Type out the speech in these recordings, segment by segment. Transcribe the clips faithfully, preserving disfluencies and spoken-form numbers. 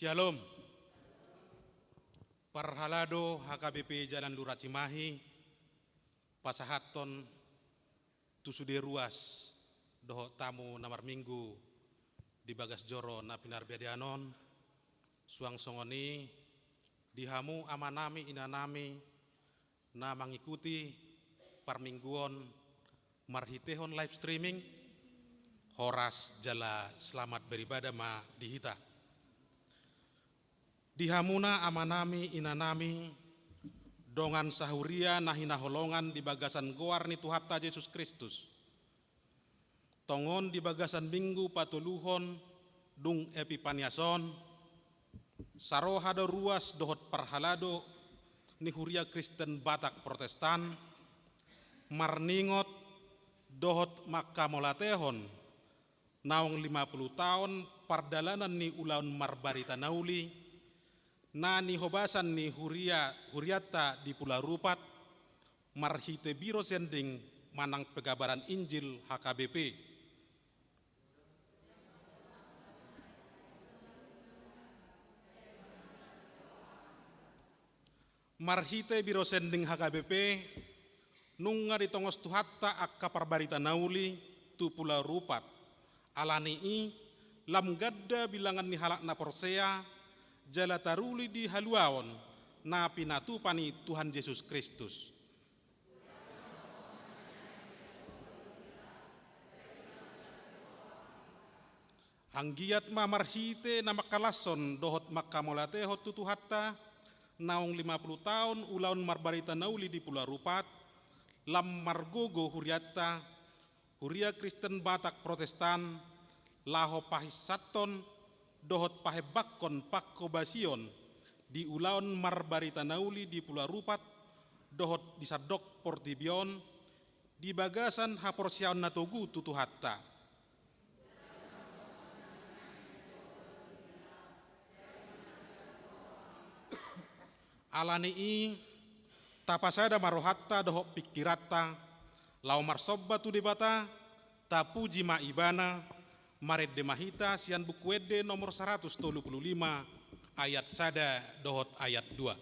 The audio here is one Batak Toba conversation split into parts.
Syalom. Parhalado H K B P Jalan Lura Cimahi, pasahathon tu sude ruas dohot tamu na marminggu di bagas joro na pinarbadiaan on, suang songon i di hamu amanami inanami na mangikuti parmingguon marhitehon live streaming, horas jala selamat beribadah ma di hita. Di hamuna amanami inanami, dongan sahuria na hinaholongan di bagasan goar ni Tuhanta Jesus Kristus. Tongon di bagasan minggu patoluhon dung Epipanias on, saroha do ruas dohot parhalado ni Huria Kristen Batak Protestan, marningot dohot mangkamauliatehon naung lima pulu taon pardalanan ni ulaon marbarita na uli, na nihobasan ni huria, hurianta di Pulau Rupat, marhite Biro Sending manang Pegabaran Injil H K B P. Marhite Biro Sending H K B P, nunga ditongos Tuhanta angka parbarita na uli tu Pulau Rupat. Ala ni i, lam ganda bilangan ni halak na porsea, jala taruli di haluaon na pinatupa ni Tuhan Jesus Kristus. Anggiat ma marhite na mangkalashon dohot mangkamauliatehon tu Tuhanta, naung lima pulu taon ulaon marbarita na uli di Pulau Rupat, lam margogo hurianta, Huria Kristen Batak Protestan, laho pahinsathon dohot pahembangkon panghobasion di ulaon marbarita na uli di Pulau Rupat dohot di sandok portibi on, di bagasan haporseaon na togu tu Tuhanta. Ala ni i, tapasada ma rohanta dohot pingkiranta, laho marsomba tu Debata, tapuji ma Ibana, marende ma hita sian Buku Ende nomor saratus tolu pulu lima, ayat sada dohot ayat dua.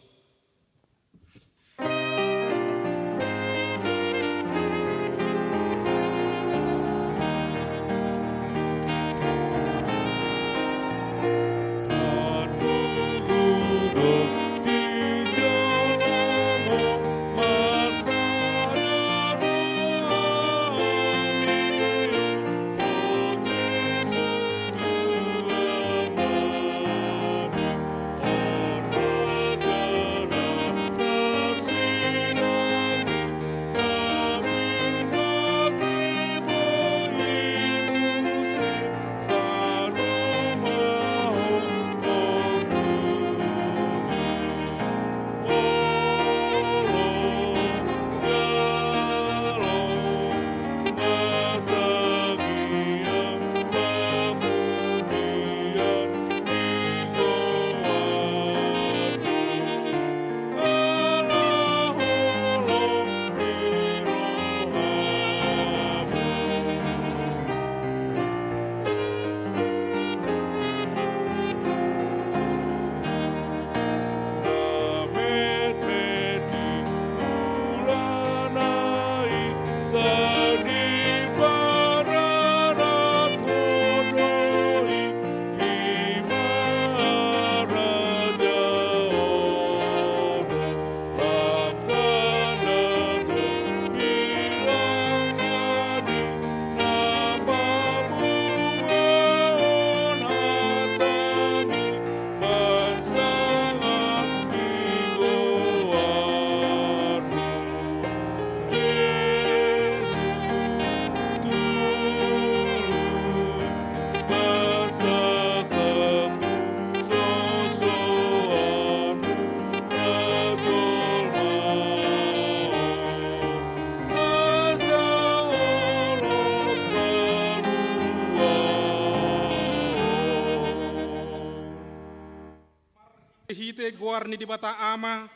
Hite goar ni Debata Ama,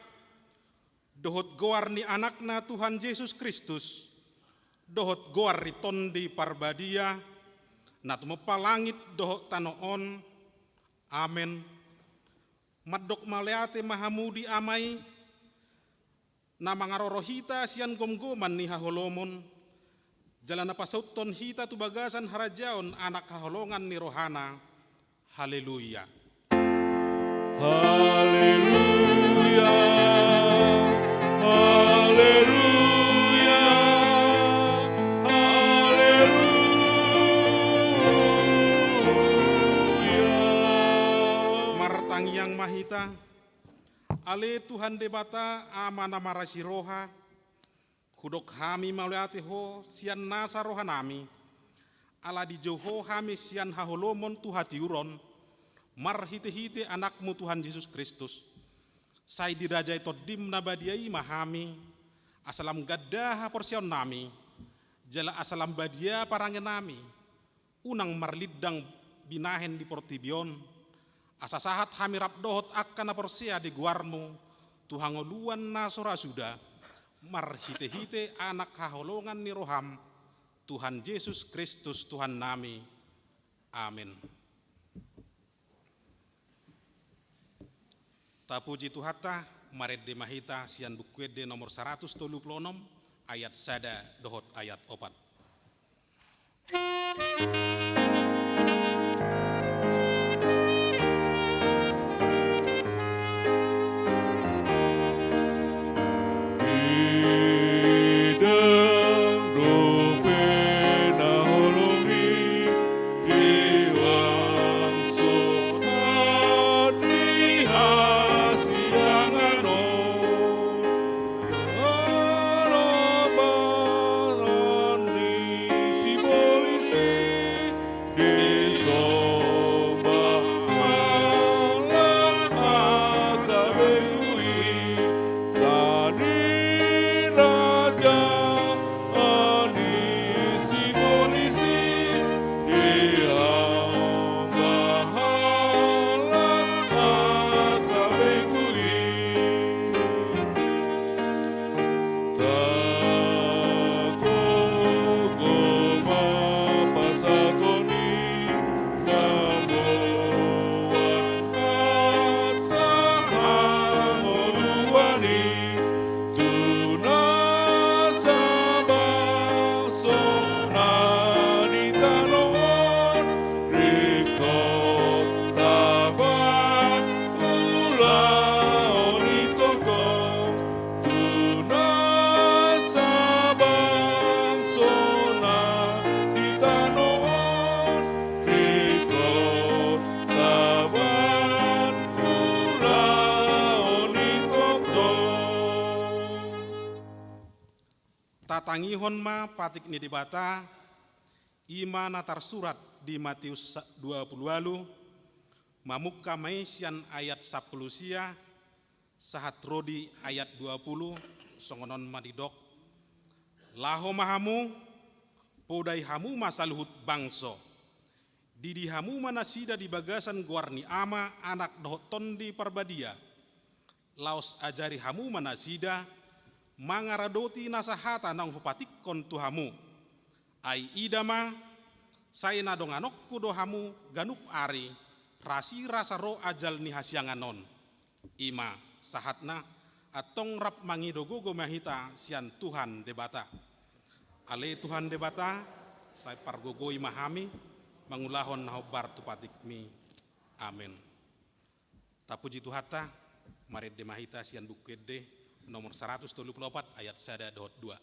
dohot goar ni Anakna Tuhan Jesus Kristus, dohot goar ni Tondi Parbadia, na tumompa langit dohot tano on. Amen. Mandok mauliate ma hamu di Ama i, na mangaroro hita sian gomgoman ni haholomon, jala na pasauthon hita tu bagasan harajaon Anak haholongan ni rohana. Haleluya. Haleluya. Haleluya. Haleluya. Martangiang ma hita. Ale Tuhan Debata, Ama na marasi roha, hudok hami mauliate Ho sian nasa rohanami, ala dijou Ho hami sian haholomon tu hatiuron, marhitehite Anakmu Tuhan Jesus Kristus. Sai dirajai Tondim na badia i ma hami, asa lam ganda haporseaonnami, jala asa lam badia parangenami, unang marlindang binahen di portibi on, asa sahat hami rap dohot angka na porsea di goarmu tu hangoluan na so ra suda, marhitehite Anak haholongan ni roham, Tuhan Jesus Kristus Tuhannami. Amen. Tapuji Tuhanta, marende ma hita sian Buku Ende nomor saratus tolu pulu onom, ayat sada dohot ayat opat. Idang dope na holong i di bangso na di hasiangan on. Ala baran ni sibolis i disomba halak angka begu i, na di raja ni sibolis i disomba halak angka begu i. Tagogo ma pasahaton i, na mamboan hata hangoluan i, tu nasa bangso na di tano on, ringkot tabaen ulaon i tongtong. Tu nasa bangso na di tano on, ringkot tabaen ulaon i tongtong. Tatangihon ma patik ni Debata, i ma na tarsurat di Mateus sa-, dua pulu ualu, mamungka ma i sian ayat sampulu sia, sahat ro di ayat dua pulu, songon on ma didok. Laho ma hamu, podai hamu ma saluhut bangso. Didi hamu ma nasida di bagasan goar ni Ama, Anak dohot Tondi Parbadia. Laos ajari hamu ma nasida, mangaradoti nasa hata naung hupatikkon tu hamu. Ai ida ma, sai na donganonku do hamu ganup ari, rasirasa ro ajal ni hasiangan on. I ma sahatna, antong rap mangido gogo ma hita sian Tuhan Debata. Ale Tuhan Debata, sai pargogoi ma hami, mangulahon na hombar tu patikmi. Amen. Tapuji Tuhanta, marende ma hita sian Buku Ende nomor saratus tolu pulu opat ayat sada dohot dua.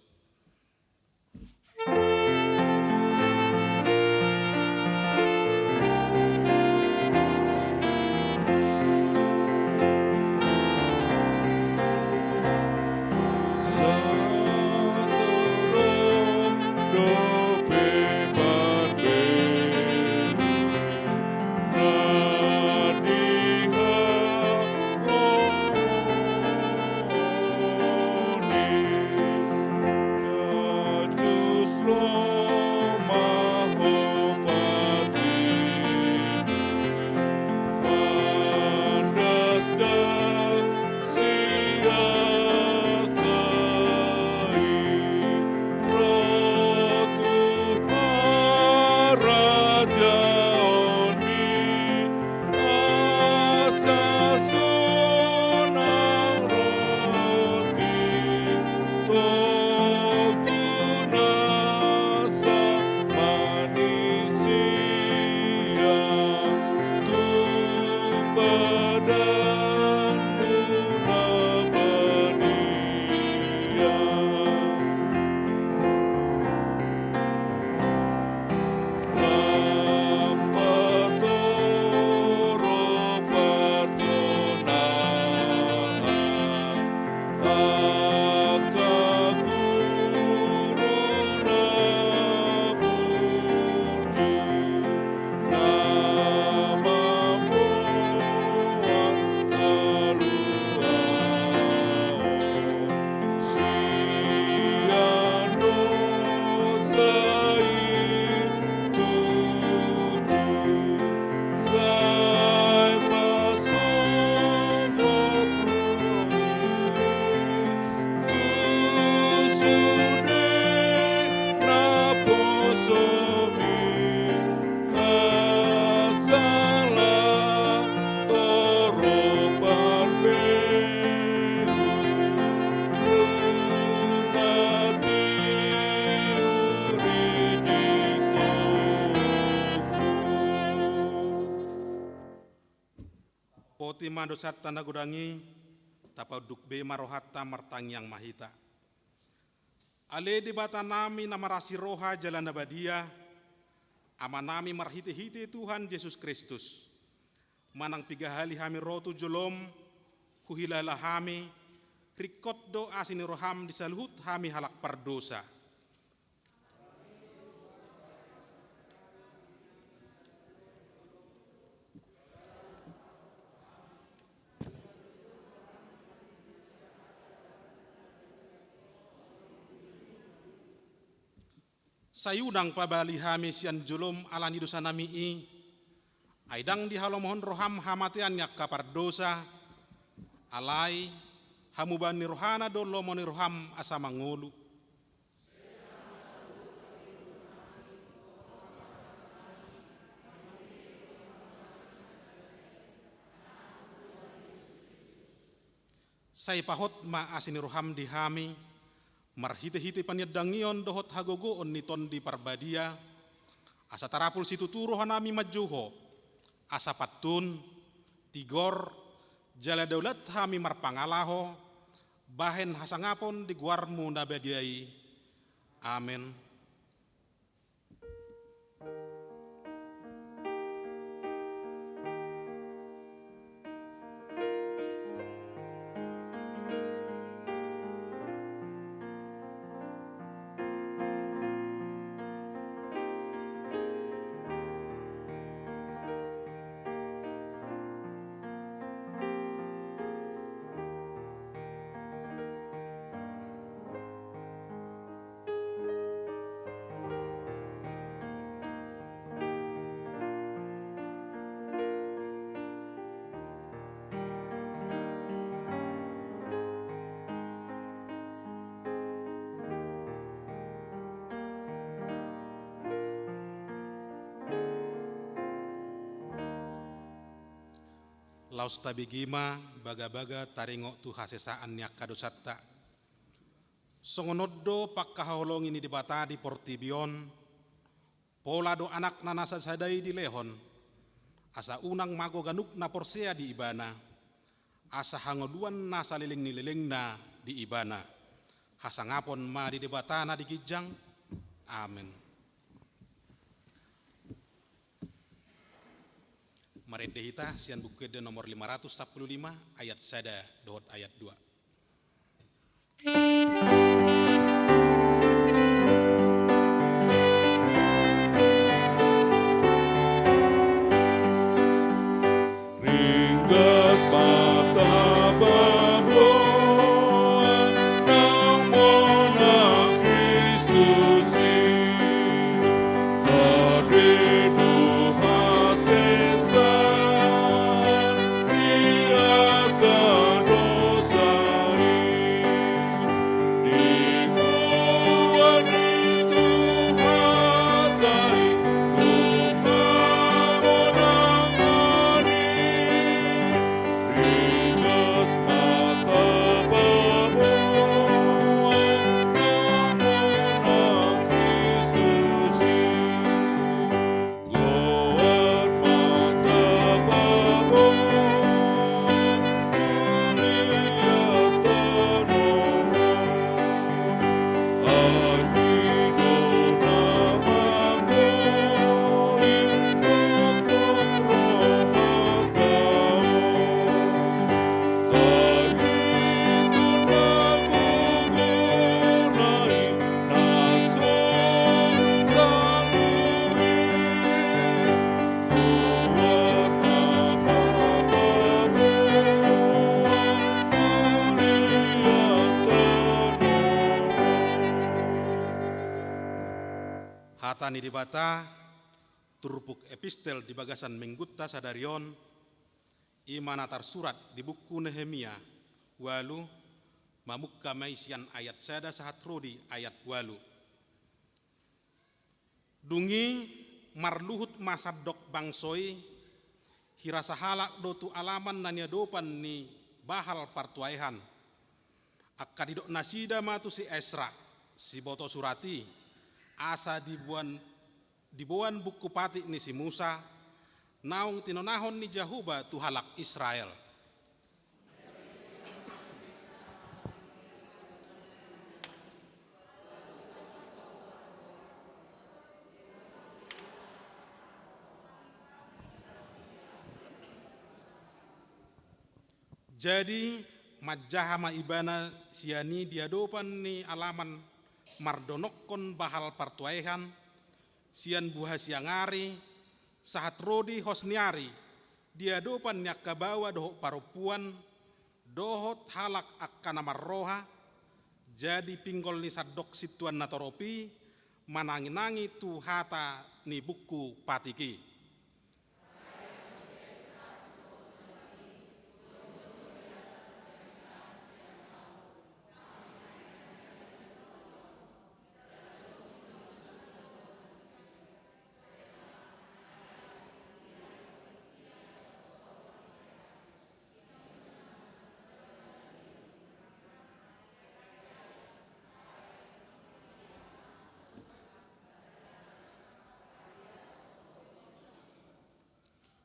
Tarpuji ma dosanta na godang i, tapaunduk be ma rohanta, martangiang ma hita. Ale Debatanami na marasi roha jala na badia, Amanami marhitehite Tuhan Jesus Kristus, manang piga hali hami ro tu jolom, huhilala hami, ringkot do asi ni roham di saluhut hami halak pardosa. Sai unang pabali hami sian jolom ala ni dosanami i, ai ndang dihalomohon roham hamatean ni angka pardosa, alai hamubaon ni rohana do lomo ni roham asa mangolu. Sai pahot ma asi ni roham di hami, marhitehite paniandangion dohot hagogoon ni Tondi Parbadia, asa tarapul situtu rohanami manjou Ho, asa pantun, tigor, jala daulat hami marpangalaho, bahen hasangapon di goarmu na badia i. Amen. Laos tabege ma bagabaga taringot tu hasesaan ni angka dosanta. Songon on do pangkaholongi ni Debata di portibi on, pola do Anakna na sasada i dilehon, asa unang mago ganup na porsea di Ibana, asa hangoluan na saleleng ni lelengna di Ibana. Hasangapon ma di Debata na di ginjang. Amen. Marende hita sian Buku Ende nomor lima ratus sampulu lima, ayat sada dohot ayat dua. Ringgas ma tapaboan nang monang Kristus i, haredo hasesaan di angka dosa i. Diboan ni Tuhanta i tu hamonangan i, ringgas ma tapaboan nang monang Kristus i. Goar ma tapaboan tu hurianta on, ai i do na manggohi rohanta on. Tagiton ma gogona i na so tadiri. Hata ni Debata, turpuk epistel di bagasan Minggunta sadari on, i ma na tarsurat di buku Nehemia ualu, mamungka ma i sian ayat sada sahat ro di ayat ualu. Dung i marluhut ma sandok bangso i, hira sahalak do tu alaman na niadopan ni Baal partuaean. Angka didok nasida ma tu si Esra, siboto surat i, asa diboan, diboan buku patik ni si Musa, naung tinonahon ni Jahowa tu halak Israel. Jadi, manjaha ma ibana sian i di adopan ni alaman mardonokkon bahal partuaean, sian buha siang ari, sahat ro di hos ni ari, di adopan ni angka baoa dohot parompuan, dohot halak angka na marroha, jadi pinggol ni sandok sintuan na torop i, mananginangi tu hata ni buku patik i.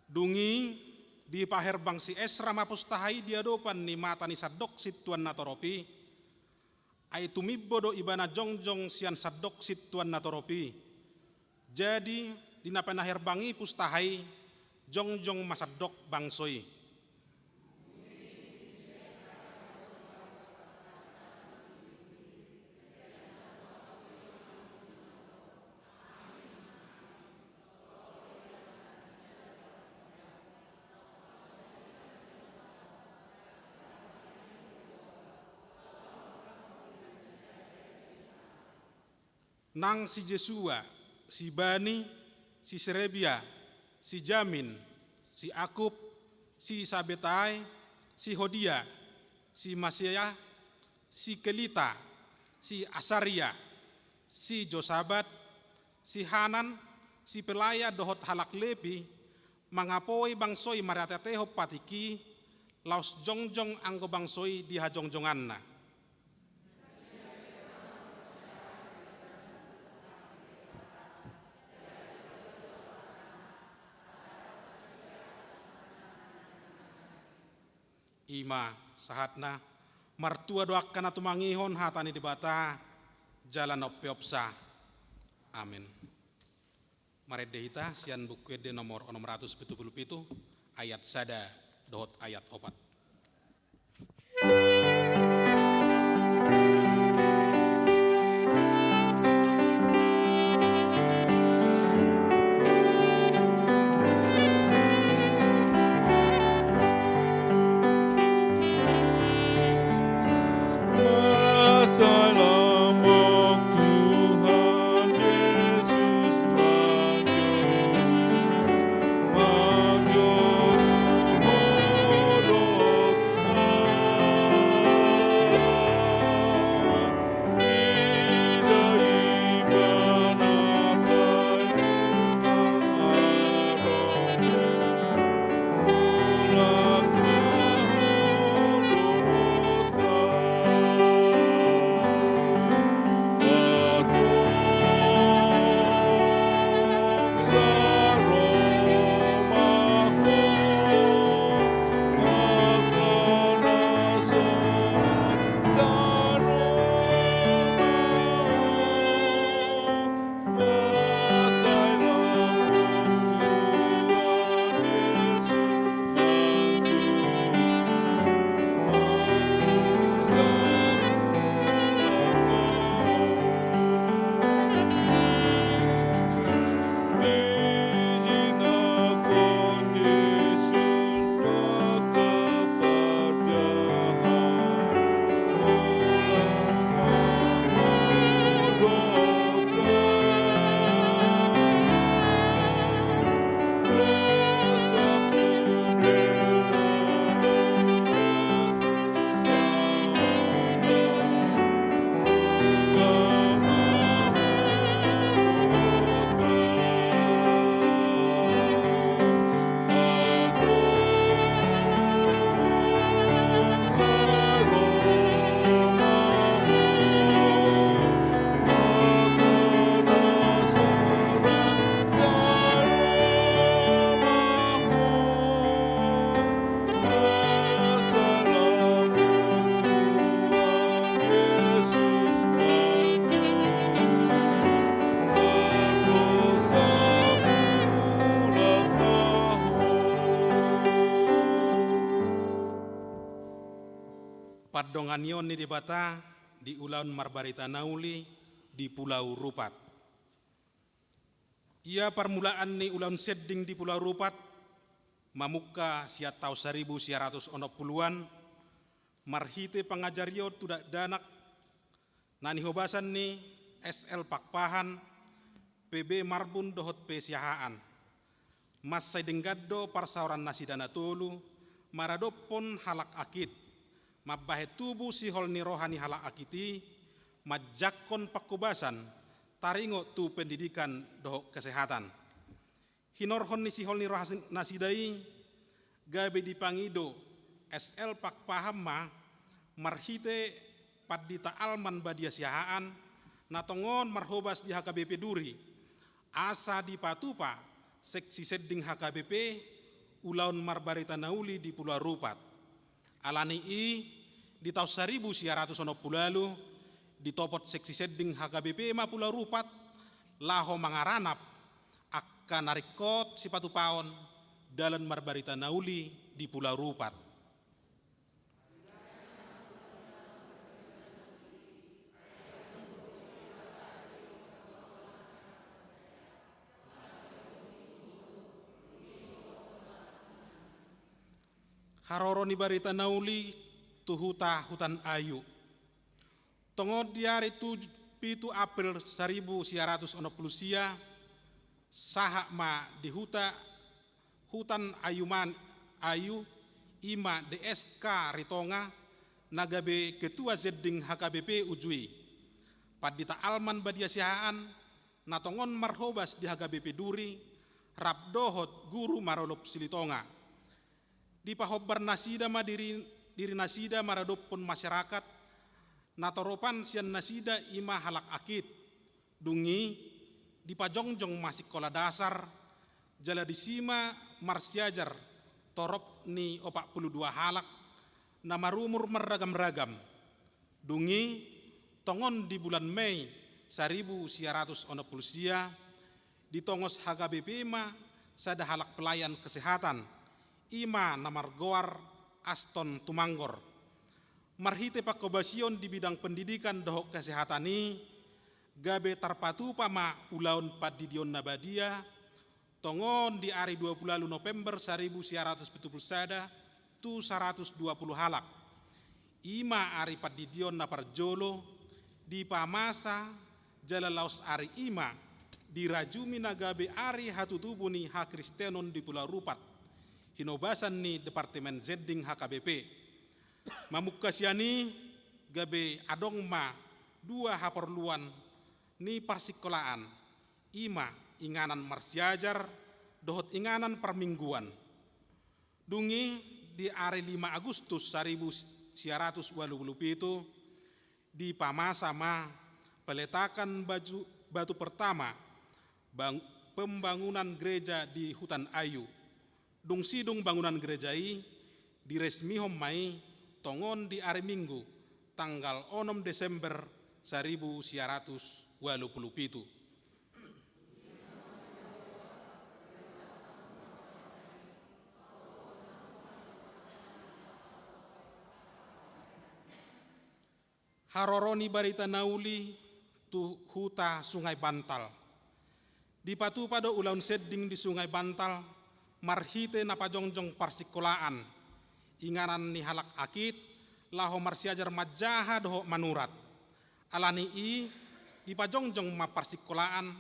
Dung i, dipaherbang si Esra ma pustaha i di adopan ni mata ni sandok sintuan na torop i, ai tumimbo do ibana jongjong sian sandok sintuan na torop i. Jadi, di na pinaherbang i pustaha i, jongjong ma sandok bangso i. Nang si Jesua, si Bani, si Serebia, si Jamin, si Akub, si Sabetai, si Hodia, si Maseia, si Kelita, si Asaria, si Josabat, si Hanan, si Pelaia dohot halak Lepi, mangapoi bangso i mariateatehon patik i, laos jongjong anggo bangso i di hajongjonganna. I ma sahatna. Martua do angka na tumangihon hata ni Debata, jala na umpeopsa. Amen. Marende hita sian Buku Ende nomor onom ratus pitu pulu pitu, ayat sada dohot ayat opat. Donganion ni Debata di ulaon marbarita na uli di Pulau Rupat. Ia parmulaan ni ulaon sending di Pulau Rupat mamungka sian taon saribu sia ratus onom puluan, marhite pangajarion tu dakdanak na nihobasan ni S L Pakpahan, P B Marbun dohot P Siahaan. Mansai denggan do parsaoran nasida na tolu maradophon halak Akit, mambahen tubu sihol ni roha ni halak Akit i, manjangkon pangkobasan taringot tu pendidikan dohot kesehatan. Hinorhon ni sihol ni roha nasida i, gabe dipangido S L Pakpahan ma marhite Pandita Alman Badia Siahaan, na tongon marhobas di H K B P Duri, asa dipatupa seksi sending H K B P ulaon marbarita na uli di Pulau Rupat. Alani i, di taon saribu sia ratus onom pulu ualu, ditopot seksi sending H K B P ma Pulau Rupat laho mangaranap angka na ringkot sipatupaon dalan marbarita na uli di Pulau Rupat. Haroro ni barita na uli tu huta Hutan Ayu. Tongon di ari tuj-, pitu April saribu sia ratus onom pulu sia, sahat ma di huta Hutan Ayu man-, Ayu, i ma D S K Ritonga, na gabe ketua sending H K B P uju i, Pandita Alman Badia Siahaan, na tongon marhobas di H K B P Duri, rap dohot guru marolop Silitonga. Dipahombar nasida ma diri, diri nasida maradophon masyarakat na toropan sian nasida, i ma halak Akit. Dung i, dipajongjong ma sikola dasar, jala disi ma marsiajar torop ni opat pulu dua halak na marumur marragam-ragam. Dung i, tongon di bulan Mei saribu sia ratus onom pulu sia, ditongos H K B P ma sada halak pelayan kesehatan, i ma na margoar Aston Tumanggor. Marhite pangkobasion di bidang pendidikan dohot kesehatan i, gabe tarpatupa ma ulaon pandidion na badia, tongon di ari dua pulu ualu November saribu sia ratus pitu pulu sada tu saratus dua pulu halak. I ma ari pandidion na parjolo, dipamasa jala laos ari i ma dirajumi na gabe ari hatutubu ni hakristenon di Pulau Rupat, hinobasan ni Departemen Sending H K B P. Mamungka sian i, gabe adong ma dua haporluan ni parsikolaan, i ma inganan marsiajar dohot inganan parmingguan. Dung i, di ari lima Agustus saribu sia ratus ualu pulu pitu, dipamasa ma peletakan baju, batu pertama bang-, pembangunan gereja di Hutan Ayu. Dung sidung bangunan gereja i, diresmihon ma i tongon di ari Minggu, tanggal onom Desember saribu sia ratus ualu pulu pitu. Haroro ni barita na uli tu huta Sungai Bantal. Dipatupa do ulaon sending di Sungai Bantal, marhite na pajongjong parsikolaan inganan ni halak Akit, laho marsiajar manjaha dohot manurat. Alani i, dipajongjong ma parsikolaan,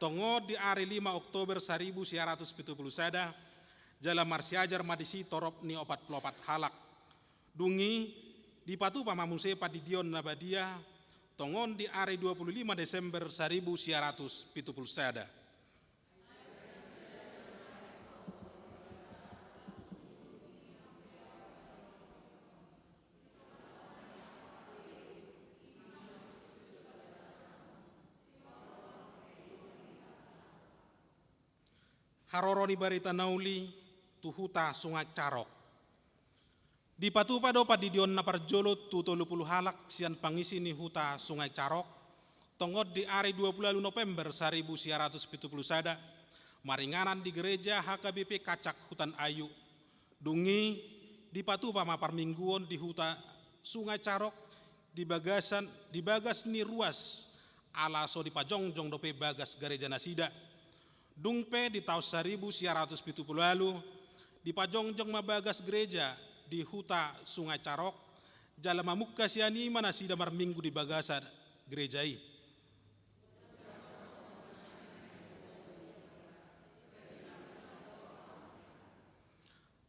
tongon di ari lima Oktober saribu sia ratus pitu pulu sada, jala marsiajar ma disi torop ni opat pulu opat halak. Dung i, dipatupa ma muse pandidion na badia, tongon di ari dua pulu lima Desember saribu sia ratus pitu pulu sada. Haroro ni barita na uli tu huta Sungai Carok. Dipatupa do pandidion na parjolo tu tolu pulu halak sian pangisi ni huta Sungai Carok, tongon di ari dua pulu ualu November saribu sia ratus pitu pulu sada, maringanan di gereja H K B P Kacak Hutan Ayu. Dung i, dipatupa ma parmingguon di huta Sungai Carok di bagasan, di bagas ni ruas, ala so dipajongjong dope bagas gareja nasida. Dung pe di taon saribu sia ratus pitu pulu ualu, dipajongjong ma bagas gareja di huta Sungai Carok, jala mamungka sian i ma nasida marminggu di bagasan gareja i.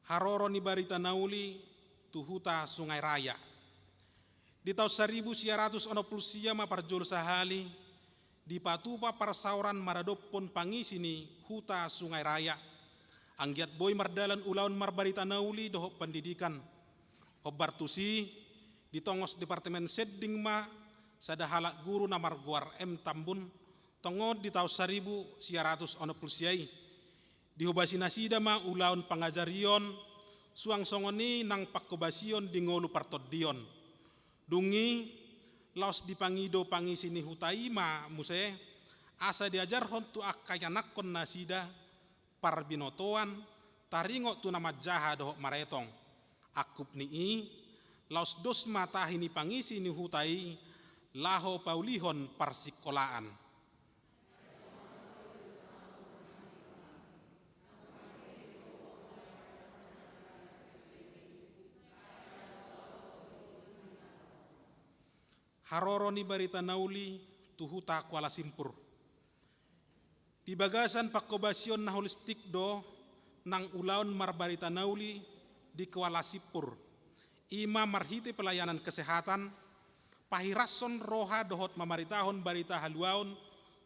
Haroro ni barita na uli tu huta Sungai Raya. Di taon saribu sia ratus onom pulu sia ma parjolo sahali dipatupa parsaoran maradophon pangisi ni huta Sungai Raya. Anggiat boi mardalan ulaon marbarita na uli dohot pandidikan. Hombar tusi, ditongos Departemen Sending ma sada halak guru na margoar M Tambun, tongon di taon saribu sia ratus onom pulu sia i. Dihobasi nasida ma ulaon pangajarion, suang songon i nang panghobasion di ngolu partondion. Dung i, laos dipangido pangisi ni huta i ma muse, asa diajarhon tu angka ianakhon nasida, parbinotoan, taringot tu na manjaha dohot maretong. Angkup ni i, laos dos ma tahi ni pangisi ni huta i, laho paulihon parsikolaan. Haroro ni barita na uli tu huta Kuala Simpur. Di bagasan panghobasion na holistik do nang ulaon marbarita na uli di Kuala Simpur. I ma marhite pelayanan kesehatan, pahirashon roha dohot mamaritahon barita haluaon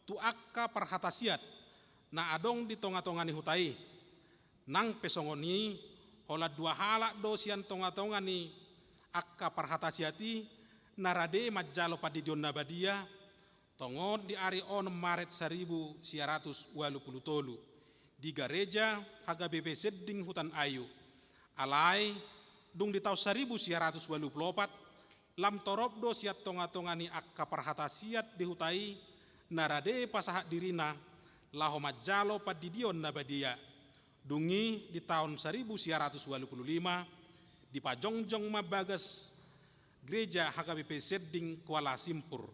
tu angka parhatasiat na adong di tongatonga ni huta i. Nang pe songon i, holan dua halak do sian tongatonga ni angka parhatasiat i na rade manjalo pandidion na badia, tongon di ari onom Maret saribu sia ratus ualu pulu tolu, di gareja H K B P Sending Hutan Ayu. Alai, dung di taon saribu sia ratus ualu pulu opat, lam torop do sian tongatonga ni angka parhatasiat di huta i, na rade pasahat dirina, laho manjalo pandidion na badia. Dung i di taon saribu sia ratus ualu pulu lima, dipajongjong ma bagas gareja H K B P Sending Kuala Simpur.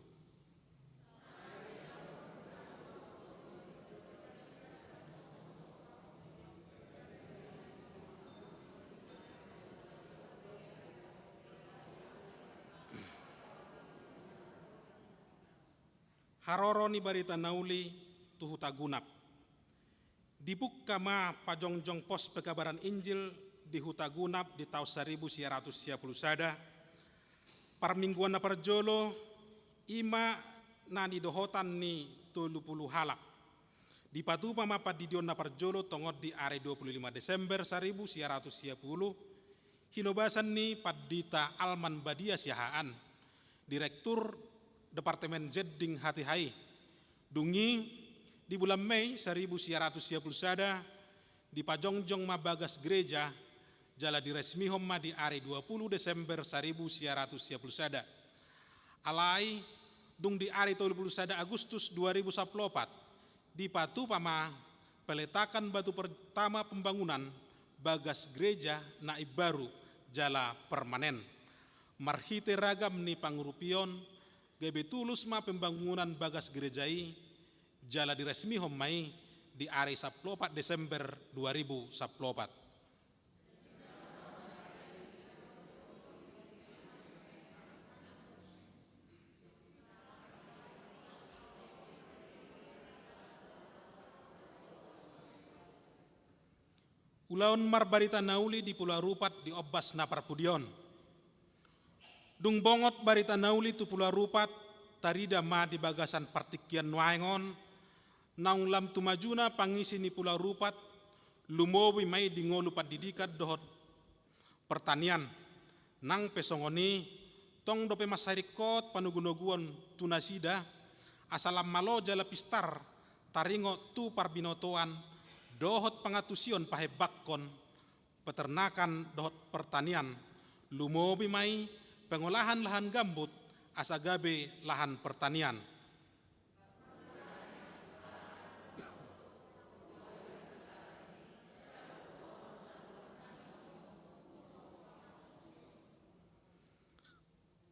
Haroro ni barita na uli tu Huta Gunap. Dibungka ma pajongjong pos pekabaran Injil di Huta Gunap di taon saribu sia ratus sia pulu sada. Parmingguan na parjolo, i ma na nidohotan ni tolu pulu halak. Dipatupa ma pandidion na parjolo tongon di ari dua pulu lima Desember saribu sia ratus sia pulu, hinobasan ni Pandita Alman Badia Siahaan, Direktur Departemen Sending H T H I. Dung i, di bulan Mei saribu sia ratus sia pulu sada, dipajongjong ma bagas gareja, jala diresmihon ma di ari dua pulu Desember saribu sia ratus sia pulu sada. Alai, dung di ari tolu pulu sada Agustus dua ribu sampulu opat, dipatupa ma peletakan batu pertama pembangunan bagas gareja na imbaru jala permanen. Marhite ragam ni pangurupion, gabe tulus ma pembangunan bagas gareja i, jala diresmihon ma i di ari sampulu opat Desember dua ribu sampulu opat. Ulaon marbarita na uli di Pulau Rupat di ombas na parpudi on. Dung bongot barita na uli tu Pulau Rupat, tarida ma di bagasan partingkian nuaeng on, naung lam tu majuna pangisi ni Pulau Rupat, lumobi ma i di ngolu pandidikan dohot pertanian. Nang pe songon i, tong dope mansai ringkot panogunoguon tu nasida, asa lam malo jala pistar taringot tu parbinotoan dohot pangantusion pahembangkon peternakan dohot pertanian, lumobi ma i pengolahan lahan gambut asa gabe lahan pertanian.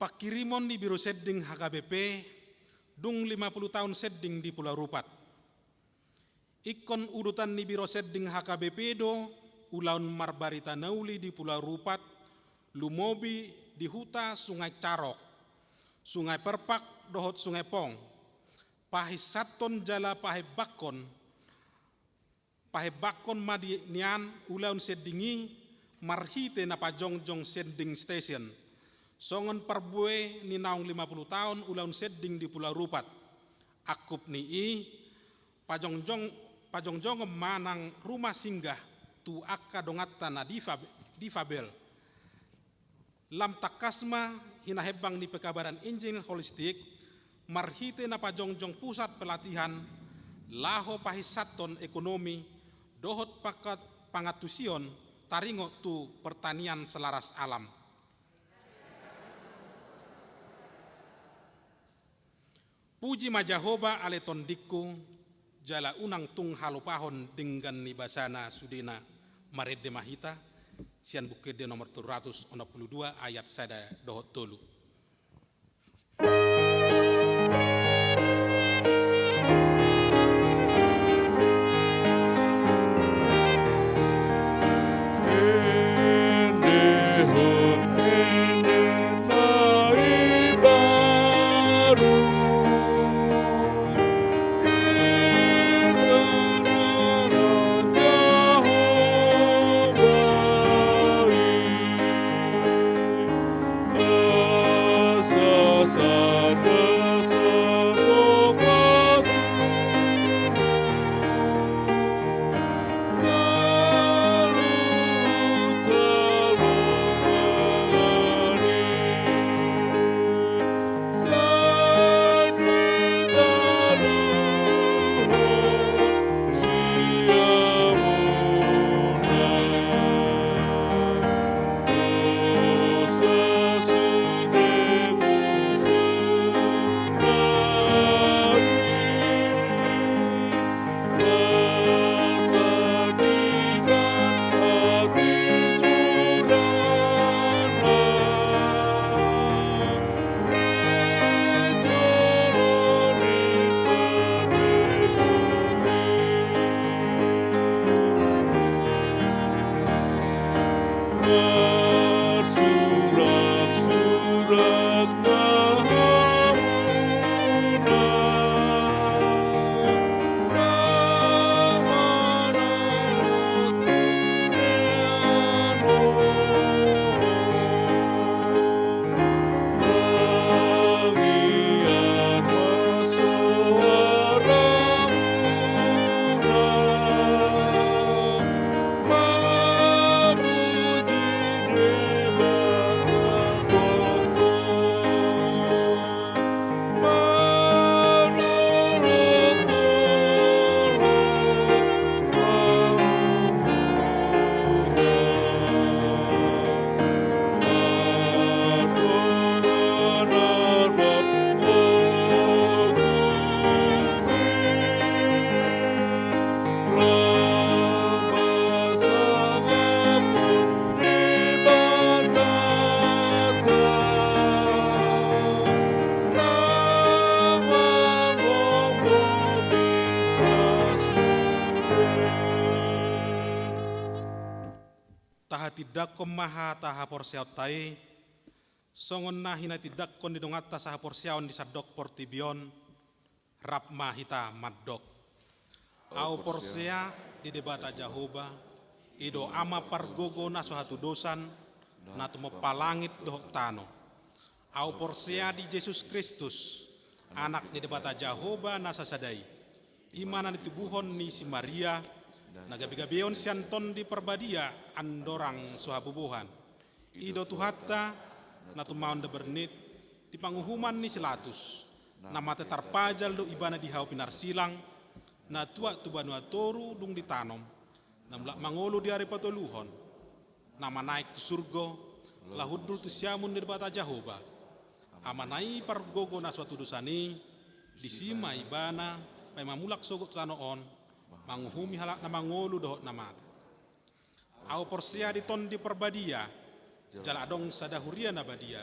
Pangkirimon ni Biro Sending H K B P, dung lima puluh taon sending di Pulau Rupat. Ingkon udutan ni Biro Sending H K B P do ulaon marbarita na uli di Pulau Rupat, lumobi di huta Sungai Carok, Sungai Perpak dohot Sungai Pong, pahinsathon jala pahembangkon, pahembangkon ma di nian ulaon sending i marhite na pajongjong sending station, songon parbue ni naung lima puluh taon ulaon sending di Pulau Rupat. Angkup ni i, pajongjong, pajongjongon ma nang rumah singgah tu angka donganta na difa-, difabel. Lam tangkas ma hinahembang ni pekabaran Injil holistik marhite na pajongjong pusat pelatihan laho pahinsathon ekonomi dohot pangkat-, pangantusion taringot tu pertanian selaras alam. Puji ma Jahowa ale tondingku, jala unang tung halupahon denggan ni basana sudena. Marende ma hita sian Buku Ende nomor tolu ratus onom puluh dua ayat sada dohot tolu. Tahatindangkon ma hata haporseaonta i, songon na hinatindangkon ni donganta sahaporseaon di sandok portibi on. Rap ma hita mandok. Ahu porsea di Debata Jahowa, i do Ama pargogo na so hatudosan, na tumompa langit dohot tano. Ahu porsea di Jesus Kristus, Anak ni Debata Jahowa na sasada i. I ma na nitubuhon ni si Maria, na gabegabeon sian Tondi Parbadia andorang so habobohan. I do Tuhanta, na tumaon na bernit, di panguhuman ni si Latus, na mate tarpajal do Ibana di hau pinarsilang, na tuat tu banua toru dung ditanom, na mulak mangolu di ari patoluhon, na manaek tu surgo, laho hundul tu siamun ni Debata Jahowa, Amana i pargogo na so hatudosan i. Disi ma Ibana paima mulak sogot tu tano on, manguhumi halak na mangolu dohot na mate. Ahu porsea di Tondi Parbadia, jala adong sada huria na badia.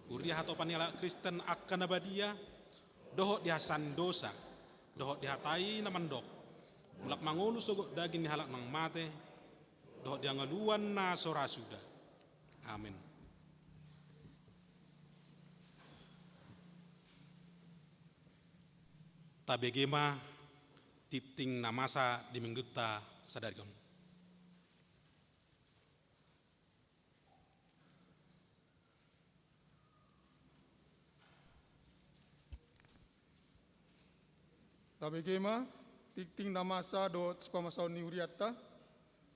Huria hatopan ni halak Kristen angka na badia, dohot di hasandosa, dohot di hata i na mandok, mulak mangolu sogot daging ni halak na mate, dohot di hangoluan na so ra suda. Amen. Tabege ma tingting na masa di minggunta sadari on. Tabege ma tingting na masa dohot sipamasaon ni hurianta,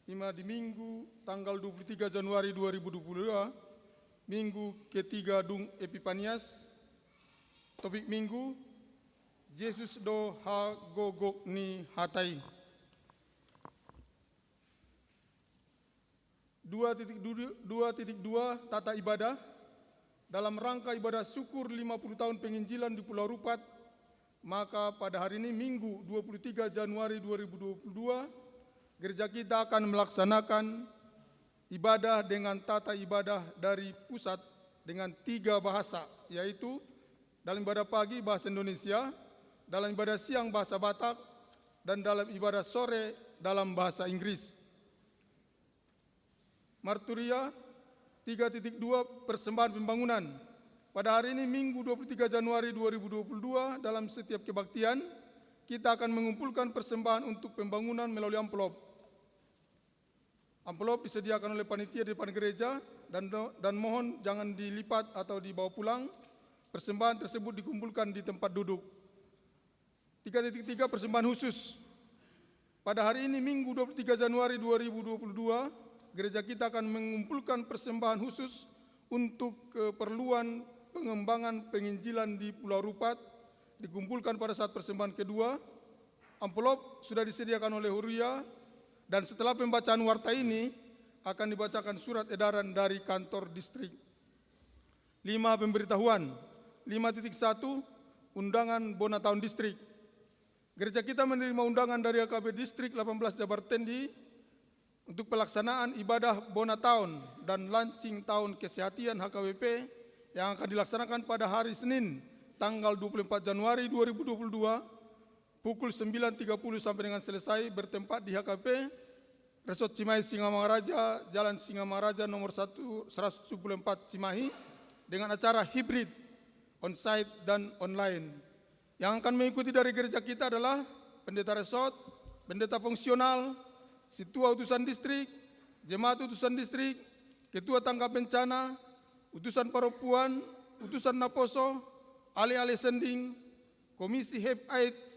ima di Minggu tanggal dua puluh tiga Januari dua ribu dua puluh dua, Minggu ketiga dung Epipanias. Topik Minggu, Jesus do hagogok ni hata i. Dua titik du-, dua titik dua, tata ibadah. Dalam rangka ibadah syukur lima puluh tahun penginjilan di Pulau Rupat, maka pada hari ini, Minggu, dua puluh tiga Januari dua ribu dua puluh dua, gereja kita akan melaksanakan ibadah dengan tata ibadah dari pusat dengan tiga bahasa, yaitu dalam ibadah pagi bahasa Indonesia, dalam ibadah siang bahasa Batak, dan dalam ibadah sore dalam bahasa Inggris. Marturia, tiga titik dua, persembahan pembangunan. Pada hari ini, Minggu, dua puluh tiga Januari dua ribu dua puluh dua, dalam setiap kebaktian, kita akan mengumpulkan persembahan untuk pembangunan melalui amplop. Amplop disediakan oleh panitia di depan gereja dan do-, dan mohon jangan dilipat atau dibawa pulang. Persembahan tersebut dikumpulkan di tempat duduk. Tiga titik tiga, persembahan khusus. Pada hari ini, Minggu, dua puluh tiga Januari dua ribu dua puluh dua, gereja kita akan mengumpulkan persembahan khusus untuk keperluan pengembangan penginjilan di Pulau Rupat, dikumpulkan pada saat persembahan kedua. Amplop sudah disediakan oleh huria, dan setelah pembacaan warta ini, akan dibacakan surat edaran dari kantor distrik. Lima, pemberitahuan. Lima titik satu, undangan bona taon distrik. Gereja kita menerima undangan dari H K B Distrik delapan belas Jabar Tendi untuk pelaksanaan ibadah bona taon dan launching tahun kesehatan H K B P yang akan dilaksanakan pada hari Senin, tanggal dua puluh empat Januari dua ribu dua puluh dua, pukul sembilan tiga puluh sampai dengan selesai, bertempat di H K B P Resort Cimahi Singamangaraja, Jalan Singamangaraja nomor satu, seratus tujuh puluh empat Cimahi, dengan acara hibrid, onsite dan online. Yang akan mengikuti dari gereja kita adalah pendeta resort, pendeta fungsional, sintua utusan distrik, jemaat utusan distrik, ketua tanggap bencana, utusan parompuan, utusan naposo, ale-ale sending, komisi H I V AIDS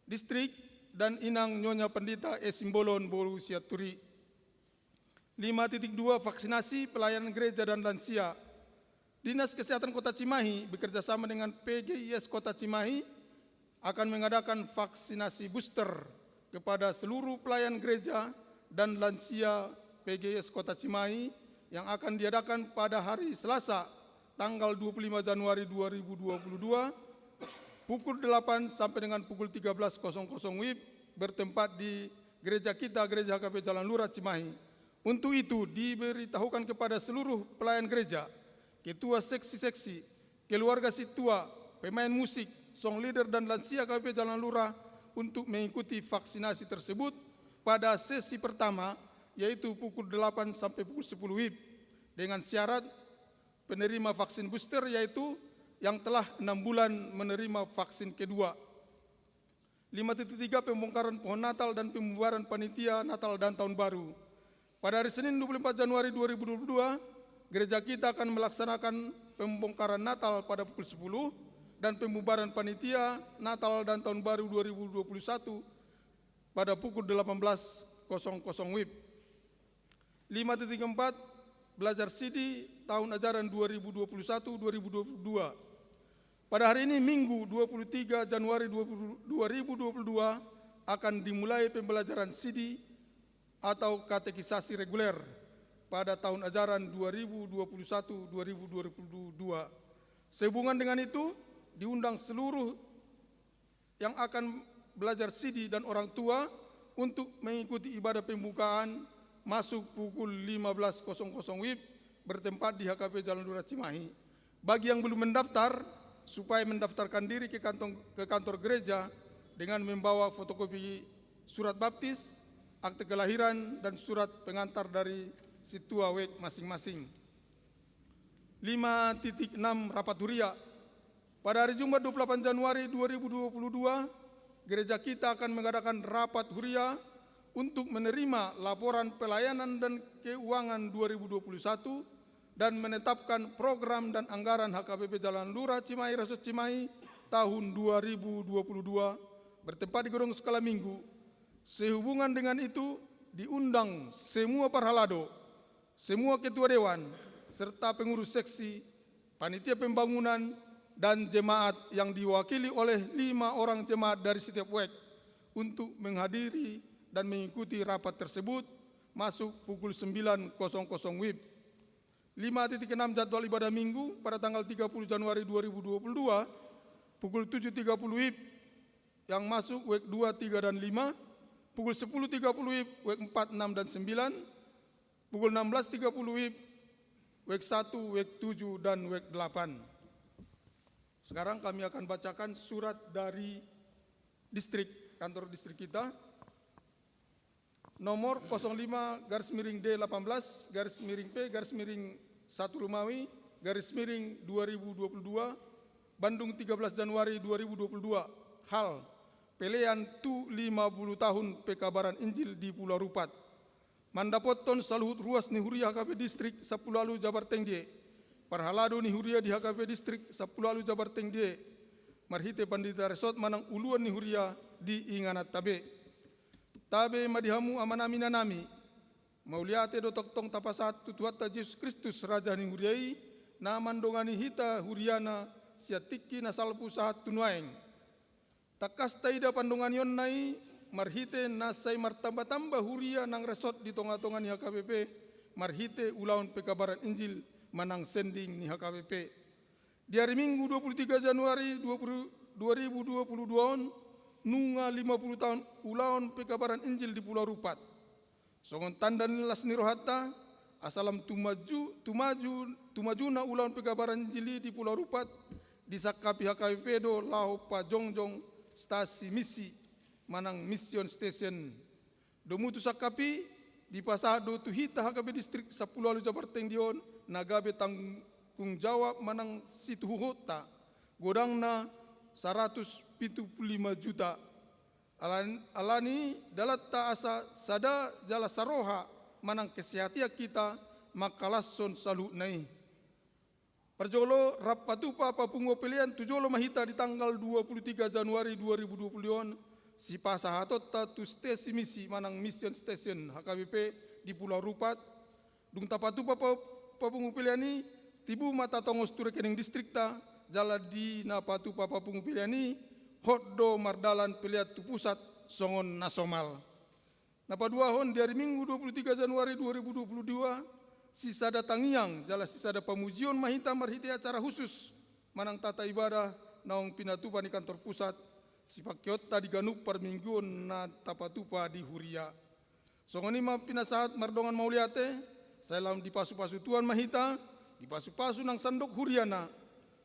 distrik, dan inang Nyonya Pendeta E Simbolon boru Sianturi. Lima titik dua, vaksinasi pelayanan gereja dan lansia. Dinas Kesehatan Kota Cimahi bekerja sama dengan P G I S Kota Cimahi akan mengadakan vaksinasi booster kepada seluruh pelayan gereja dan lansia P G I S Kota Cimahi yang akan diadakan pada hari Selasa, tanggal dua puluh lima Januari dua ribu dua puluh dua, pukul delapan sampai dengan pukul tiga belas kosong kosong W I B, bertempat di gereja kita, Gereja H K P Jalan Lurah Cimahi. Untuk itu, diberitahukan kepada seluruh pelayan gereja, ketua seksi-seksi, keluarga sintua, pemain musik, song leader, dan lansia H K P Jalan Lurah untuk mengikuti vaksinasi tersebut pada sesi pertama, yaitu pukul delapan sampai pukul sepuluh W I B, dengan syarat penerima vaksin booster, yaitu yang telah enam bulan menerima vaksin kedua. Lima titik tiga, pembongkaran pohon Natal dan pembubaran panitia Natal dan Tahun Baru. Pada hari Senin, dua puluh empat Januari dua ribu dua puluh dua, gereja kita akan melaksanakan pembongkaran Natal pada pukul sepuluh dan pembubaran panitia Natal dan Tahun Baru dua ribu dua puluh satu pada pukul delapan belas kosong kosong W I B. Lima titik empat, belajar sidi tahun ajaran dua ribu dua puluh satu dua ribu dua puluh dua. Pada hari ini, Minggu, dua puluh tiga Januari dua puluh, dua ribu dua puluh dua, akan dimulai pembelajaran sidi atau katekisasi reguler pada tahun ajaran dua ribu dua puluh satu dua ribu dua puluh dua. Sehubungan dengan itu, diundang seluruh yang akan belajar sidi dan orang tua untuk mengikuti ibadah pembukaan masuk pukul lima belas kosong kosong W I B, bertempat di H K P Jalan Lurah Cimahi. Bagi yang belum mendaftar, supaya mendaftarkan diri ke kantong, ke kantor gereja dengan membawa fotokopi surat baptis, akte kelahiran, dan surat pengantar dari sintua wijk masing-masing. Lima titik enam, rapat huria. Pada hari Jumat dua puluh delapan Januari dua ribu dua puluh dua, gereja kita akan mengadakan rapat huria untuk menerima laporan pelayanan dan keuangan dua ribu dua puluh satu dan menetapkan program dan anggaran H K B P Jalan Lurah Cimahi Resort Cimahi tahun dua ribu dua puluh dua, bertempat di Gedung Sekolah Minggu. Sehubungan dengan itu, diundang semua parhalado, semua ketua dewan, serta pengurus seksi, panitia pembangunan, dan jemaat yang diwakili oleh lima orang jemaat dari setiap wijk untuk menghadiri dan mengikuti rapat tersebut masuk pukul sembilan kosong kosong wib. Lima titik enam, jadwal ibadah Minggu pada tanggal tiga puluh Januari dua ribu dua puluh dua, pukul tujuh tiga puluh wib yang masuk wijk dua, tiga, dan lima, pukul sepuluh tiga puluh wib wijk empat, enam, dan sembilan, pukul enam belas tiga puluh wib wijk satu, wijk tujuh, dan wijk delapan. Sekarang kami akan bacakan surat dari distrik, kantor distrik kita. Nomor kosong lima garis miring D delapan belas garis miring P garis miring satu Romawi garis miring dua ribu dua puluh dua, Bandung, tiga belas Januari dua ribu dua puluh dua. Hal: pelean tu lima puluh tahun pekabaran Injil di Pulau Rupat. Mandapothon saluhut ruas ni huria H K B P Distrik Sampulu Ualu Jabar Tengdie, parhalado ni huria di H K B P Distrik Sampulu Ualu Jabar Tengdie, marhite pandita resort manang uluan ni huria di ingananta be. Tabe ma di hamu amanami, inanami. Mauliate do tongtong tapasahat tu Tuhanta Jesus Kristus, Raja ni huria i, na mandongani hita huriana sian tingki na salpu sahat tu nuaeng. Tangkas taida pandonganionna i marhite na sai martamba-tamba huria nang resort di tonga-tonga ni H K B P, marhite ulaon pekabaran Injil manang sending ni H K B P. Di ari Minggu dua puluh tiga Januari dua puluh, dua ribu dua puluh dua on, nunga lima puluh taon ulaon pekabaran Injil di Pulau Rupat. Songon tanda ni las ni rohanta, asa lam tumaju, tumaju, tumajuna ulaon pekabaran Injil i di Pulau Rupat, disangkapi H K B P do laho pajongjong stasi misi manang mission station. Domu tu sangkap i, dipasahat do tu hita H K B P Distrik Sampulu Ualu Jabar Tengdie on na gabe tanggung jawab manang situhuhonta, godangna saratus pitu pulu lima juta. Ala, ala ni i dalanta asa sada jala saroha manang kesehatan hita mangkalashon saluhutna i. Parjolo rap patupa papungu pelean tu jolo ma hita di tanggal dua puluh tiga Januari dua ribu dua puluh on, sipasahatonta tu stesi misi manang mission station H K B P di Pulau Rupat. Dung tapatupa pa, papungu pelean i, tibu ma tatongos tu rekening distrikta, jala di na patupa papungu pelean i, hot do mardalan pelean tu pusat songon na somal. Na paduahon, di ari Minggu dua puluh tiga Januari dua ribu dua puluh dua, sisada tangiang jala sisada pamujion ma hita marhite acara husus manang tata ibadah naung pinatupa ni kantor pusat, sipangkeonta di ganup parmingguon na tapatupa di huria. Songon i ma pinasahat mardongan mauliate, sai lam dipasu-pasu Tuhan ma hita, dipasu-pasu nang sandok huriana.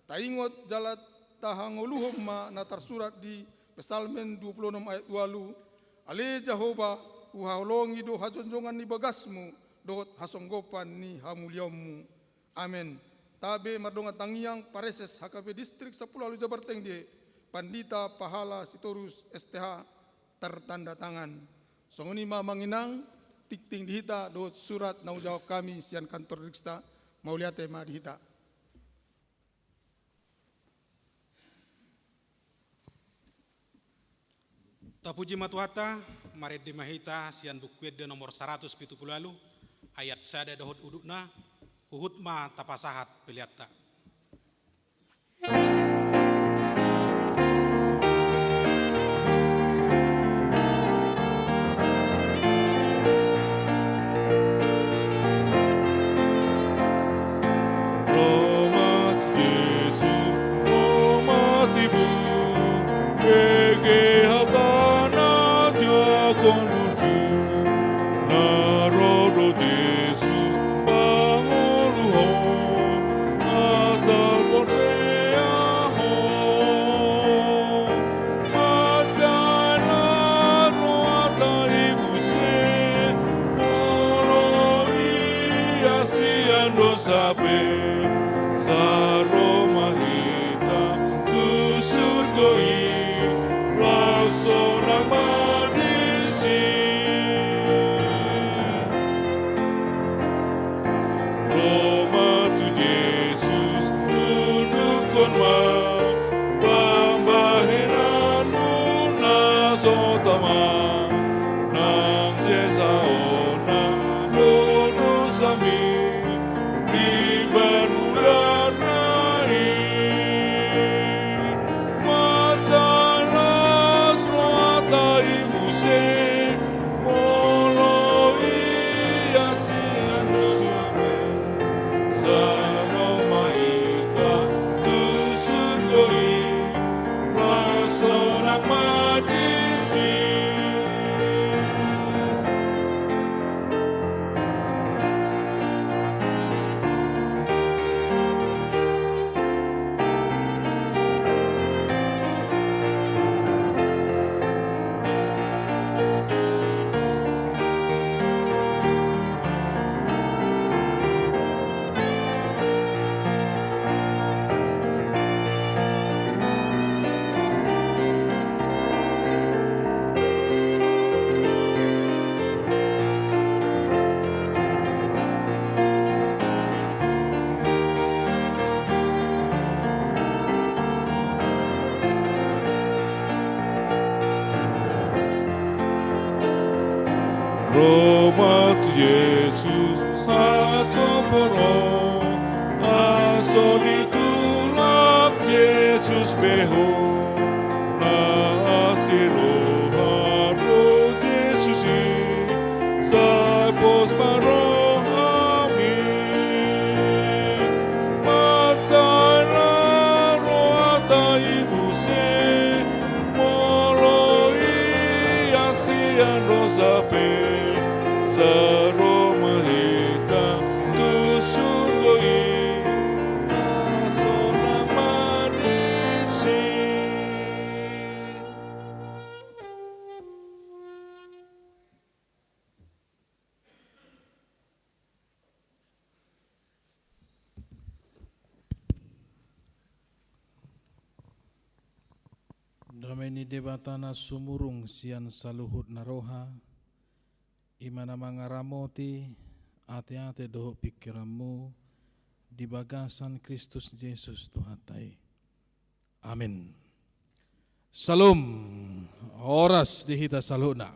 Taingot jala tahangoluhon ma na tarsurat di Psalmen dua puluh enam ayat ualu: Ale Jahowa, huhaholongi do hajongjongan ni bagasmu dohot hasonggopan ni hamuliaonmu. Amen. Tabe mardongan tangiang pareses H K B P Distrik Sampulu Ualu Jabar Tengdie, Pandita Pahala Sitorus S T H, tertanda tangan. Songon i ma, Amang Inang, tingting di hita dohot surat na hujahahon hami sian kantor distrikta. Mauliate ma di hita. Tapuji ma Tuhanta, marende ma hita sian Buku Ende nomor saratus pitu pulu ualu, ayat sada dohot udutna, huhut ma tapasahat peleanta. Mate Jesus, mate poro, aso ditulak Jesus pe ho, na asi roha do Jesus i, sai pos ma rohami. Mansai na rohanta i muse, molo ia sian dosa pe, sai ro ma hita tu surgo i, na so na manisi. Dame ni Debata na sumurung sian saluhut na roha, i ma na mangaramoti ateate dohot pingkiranmu di bagasan Kristus Jesus Tuhanta i. Amin. Syalom. Horas di hita saluhutna.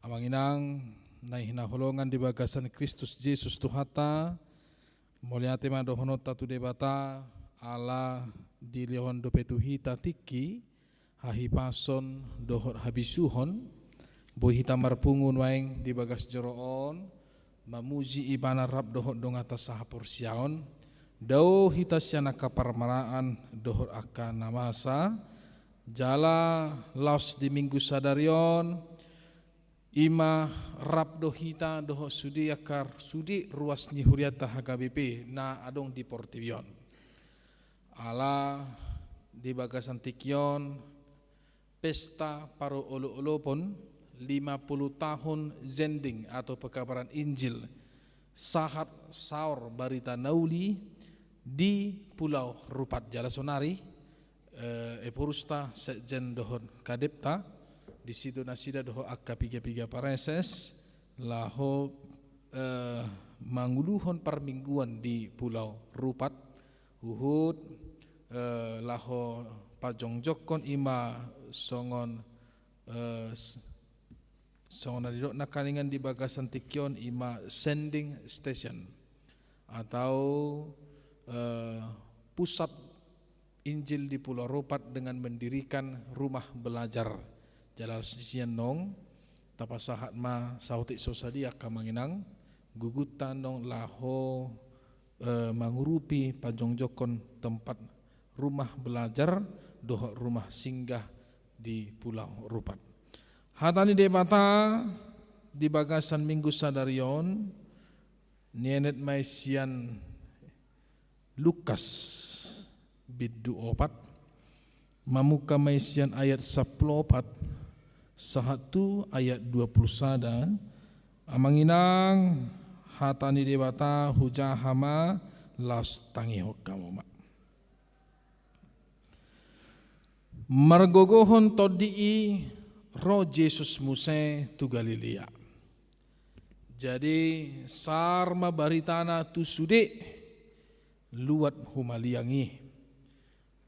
Amang inang na hinaholongan di bagasan Kristus Jesus Tuhanta, mauliate ma dohononta tu Debata, ala dilehon dope tu hita tingki, hahipason dohot habisuhon, boi hita marpungu nuaeng di bagas joro on, mamuji Ibana rap dohot donganta sahaporseaon, dao hita sian angka parmaraan dohot angka na masa, jala laos di Minggu sadari on, i ma rap do hita dohot sude angka sude ruas ni hurianta H K B P na adong di portibi on. Ala di bagasan tingki on, pesta parolopolopon lima puluh tahun sending atau pekabaran Injil sahat saor barita na uli di Pulau Rupat. Jala sonari, eh, eporusta, sekjen dohot kadepta, disi do nasida dohot angka piga-piga praeses laho, eh, manguluhon parmingguan di Pulau Rupat. Huhut, eh, laho pajongjongkon i ma songon, eh, s-, songon na nidok nangkaningan di bagasan tingki on, i ma sending station atau, eh, pusat Injil di Pulau Rupat dengan mendirikan rumah belajar. Jala sian nong tapasahat ma saotik so sadia angka amang inang gugunta nong laho, eh, mangurupi pajongjongkon tempat rumah belajar dohot rumah singgah di Pulau Rupat. Hata ni Debata di bagasan Minggu sadari on nienet ma i sian Lukas bindu opat, mamungka ma i sian ayat sampulu opat sahat tu ayat dua puluh sada. Amang inang, hata ni Debata hujaha ma, laos tangihon hamu ma. Margogohon tondi i ro Jesus muse tu Galilea. Jadi saor ma baritana tu sude luat humaliang i.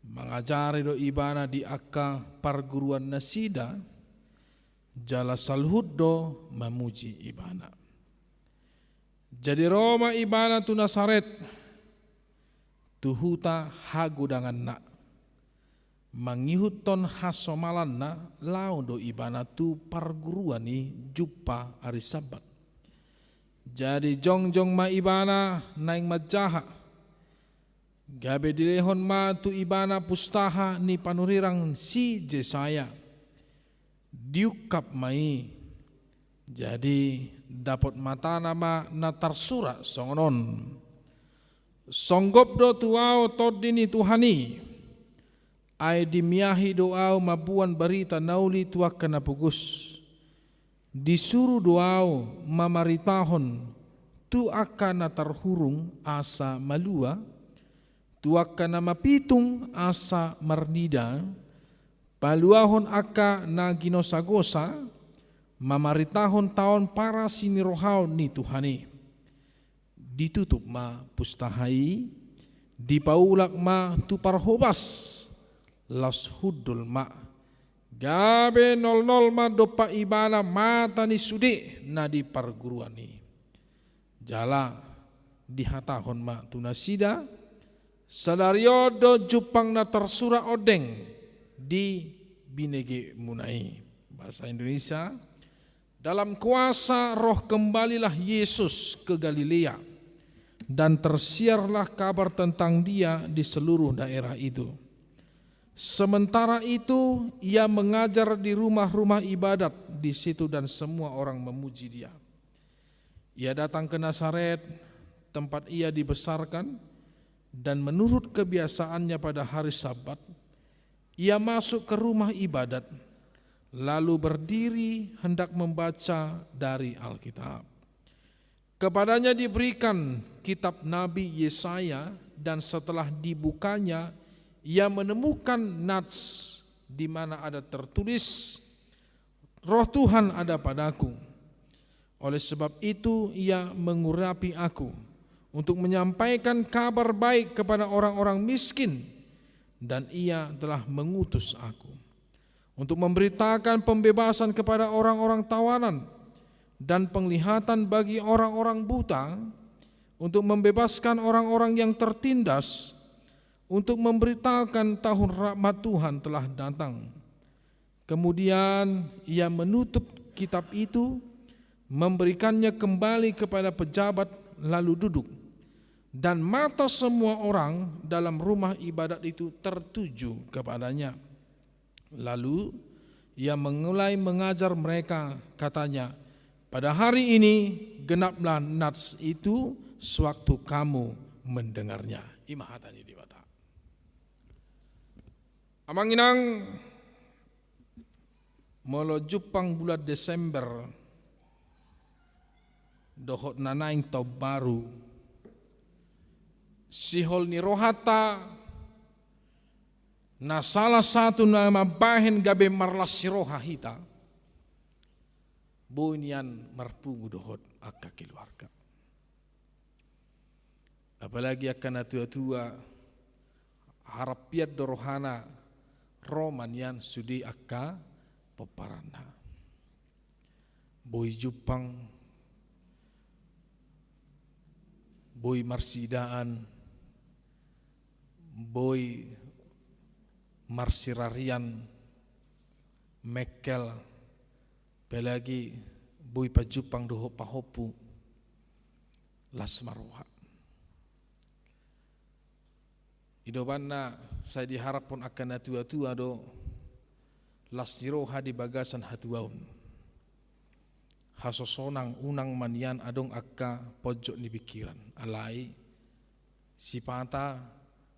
Mangajari do ibana di angka parguruan nasida, jala saluhut do mamuji ibana. Jadi ro ma ibana tu Nasaret, tu huta hagodanganna. Mangihuthon hasomalanna, laho do ibana tu parguruan i jumpa ari Sabbat. Jadi jongjong ma ibana naeng manjaha. Gabe dilehon ma tu ibana pustaha ni panurirang si Jesaya. Diungkap ma i. Jadi dapot matana ma na tarsurat songon on: Songgop do tu ahu tondi ni Tuhan i. Ai dimiahi do ahu mamboan barita na uli tu angka na pogos. Disuru do ahu mamaritahon tu angka na tarhurung asa malua, tu angka na mapitung asa marnida, paluahon angka na ginosagosa, mamaritahon taon parasinirohaon ni Tuhan i. Ditutup ma pustaha i, dipaulak ma tu parhobas, laos hundul ma. Gabe nolnol ma dompak ibana mata ni sude na di parguruan i. Jala dihatahon ma tu nasida, sadari on do jumpang na tarsurat ondeng di binegemuna i. Bahasa Indonesia, dalam kuasa Roh kembalilah Yesus ke Galilea, dan tersiarlah kabar tentang Dia di seluruh daerah itu. Sementara itu, Ia mengajar di rumah-rumah ibadat di situ, dan semua orang memuji Dia. Ia datang ke Nazaret, tempat Ia dibesarkan, dan menurut kebiasaannya pada hari Sabat, Ia masuk ke rumah ibadat, lalu berdiri hendak membaca dari Alkitab. Kepadanya diberikan kitab Nabi Yesaya, dan setelah dibukanya, ia menemukan nats di mana ada tertulis, "Roh Tuhan ada padaku. Oleh sebab itu, Ia mengurapi aku untuk menyampaikan kabar baik kepada orang-orang miskin, dan Ia telah mengutus aku untuk memberitakan pembebasan kepada orang-orang tawanan dan penglihatan bagi orang-orang buta, untuk membebaskan orang-orang yang tertindas, untuk memberitakan tahun rahmat Tuhan telah datang." Kemudian ia menutup kitab itu, memberikannya kembali kepada pejabat, lalu duduk. Dan mata semua orang dalam rumah ibadat itu tertuju kepadanya. Lalu ia mulai mengajar mereka, katanya, "Pada hari ini genaplah nats itu sewaktu kamu mendengarnya." I ma hata ni Debata. Amang inang, molo jumpang bulan Desember dohot na naeng taon baru, sihol ni rohanta, na salah satu na mambahen gabe marlas ni roha hita, boi nian marpungu dohot angka keluarga. Apalagi angka na tua-tua, harap pian do rohana ro ma nian sude angka pomparanna. Boi jumpang, boi marsiidaan, boi marsirarian, mekkel, apalagi boi pajumpang dohot pahompu, las ma roha. I do umbahen na sai diharaphon angka na tua-tua do las ni roha di bagasan hatuaon. Hasosonang, unang ma nian adong angka ponjot ni pingkiran. Alai sipata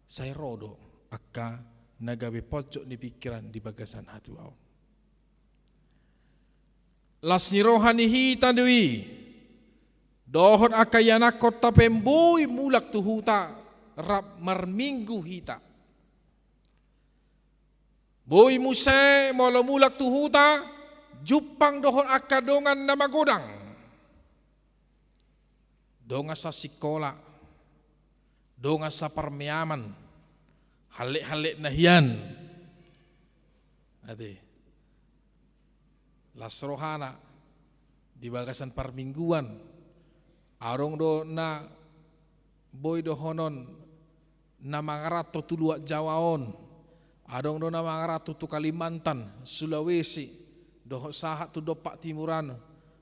sai ro do angka na gabe ponjot ni pingkiran di bagasan hatuaon. Las ni roha ni hita do i, dohot angka ianakhonta pe boi mulak tu huta rap marminggu hita. Boi muse molo mulak tu huta, jumpang dohot angka dongan na magodang. Dongan sasikola, dongan saparmeaman, hallek-hallekna hian. Ate. Las rohana di bagasan parmingguan. Adong do na boi dohonon na mangaranto tu luat Jawa on. Adong do na mangaranto tu Kalimantan, Sulawesi, dohot sahat tu dompak timuran,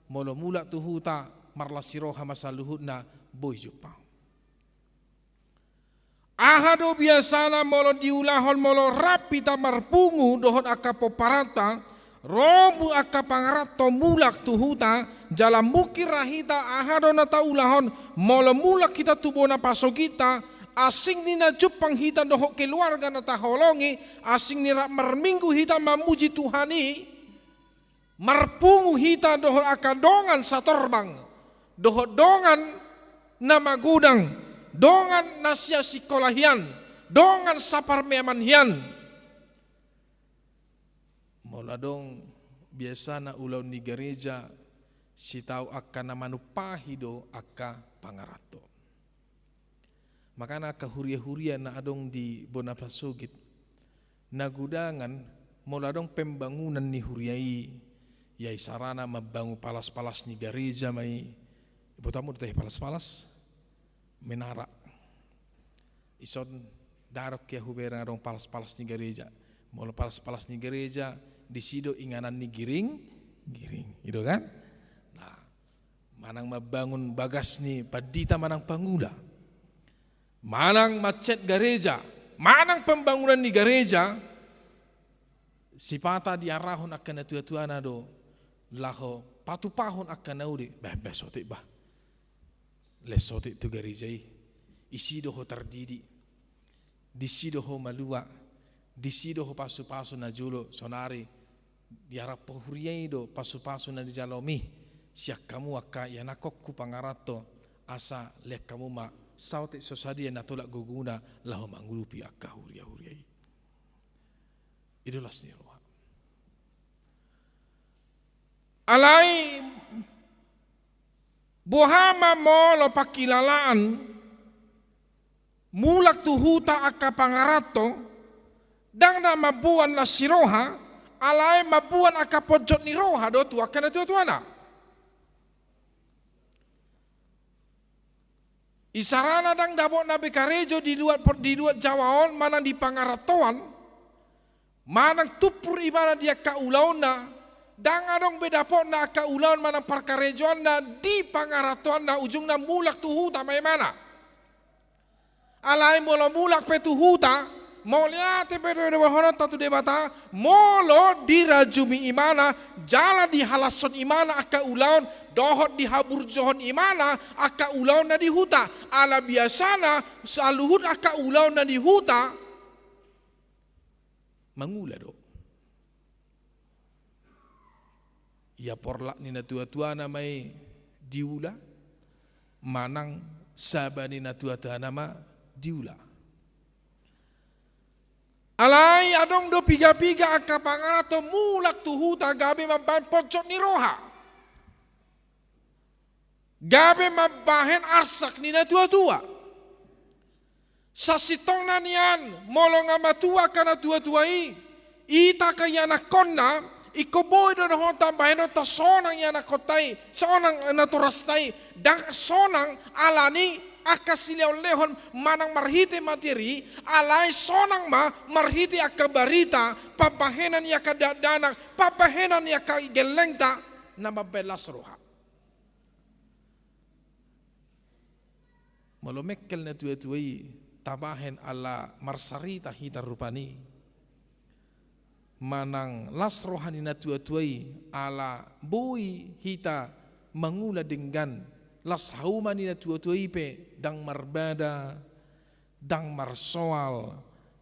molo mulak tu huta, marlas ni roha ma saluhutna, boi jumpang. Aha do biasana molo diulahon molo rap hita marpungu dohot angka pomparanta, ro ma angka pangaranto mulak tu huta, jala mungkin ra hita aha do na taulahon, molo mulak hita tu bona pasogitta, asing ni na jumpang hita dohot keluarga na taholongi, asing ni rap marminggu hita mamuji Tuhan i, marpungu hita dohot angka dongan satorbang, dohot dongan na magodang, dongan na sian sikola hian, dongan saparmeaman hian. Molo adong biasana ulaon ni gareja, sitau angka na manumpahi do angka pangaranto. Makana angka huria-huria na adong di bona pasogit, na godangan Molo adong pembangunan ni huria i, ia isarana mambangun palas-palas ni gareja ma i. Botomu do tahe palas-palas? Menara. Ison, dang adong hea hubereng adong palas-palas ni gareja. Molo palas-palas ni gareja, disi do inganan ni giring-giring. I do kan? Nah, manang mambangun bagas ni pandita manang pangula, manang mancet gareja, manang pembangunan ni gareja, sipata diarahon angka natua-tuana do laho patupahon angka na uli. Bah, bah, sotik bah. Les sotik tu gareja i. Disi do ho tardidi. Disi do ho malua. Disi do ho pasu-pasu na jolo, saonari diarap huria i do pasu-pasu na dijalomi. Sian hamu angka ianakhonhu pangaranto, asa lehon hamu ma saotik so sadia na tolap gogona laho mangurupi angka huria-huria i. I do las ni roha. Alai boha ma molo pangkilalaan mulak tu huta angka pangaranto, dang na mamboan las ni roha, alai mamboan angka ponjot ni roha do tu angka natua-tuana. Isarana dang dapotna be karejo di luat, di luat Jawa on manang di pangarantoan, manang tumpur ibana di angka ulaonna, dang adong be dapotna angka ulaon manang parkarejoanna di pangarantoanna, ujungna mulak tu huta ma ibana. Alai molo mulak pe tu huta, mauliate pe do dohononta tu Debata, molo dirajumi ibana, jala dihalashon ibana angka ulaon, dohot dihaburjuhon ibana angka ulaon na di huta. Ala biasana saluhut angka ulaon na di huta mangula do. Ia porlak ni natua-tuana ma i diula, manang saba ni natua-tuana ma diula. Alai adong do piga-piga angka pangaranto mulak tu huta gabe mambahen ponjot ni roha. Gabe mambahen arsak ni natua-tua. Sasintongna nian, molo nga matua angka natua-tua i, ita angka ianakhonna, ingkon boi do dohononta bahenonta sonang ianakhonta i, sonang natorasta i, dang sonang alani angka silehon-lehon manang marhite materi, alai sonang ma marhite angka barita, pambahenan ni angka dakdanak, pambahenan ni angka gellengta, na mambahen las roha. Molo mengkel natua-tua i tabahen ala marsarita hita rupani, manang las roha ni natua-tua i ala boi hita mangula denggan, las hauma ni natua-tua i pe dang marbada, dang marsoal,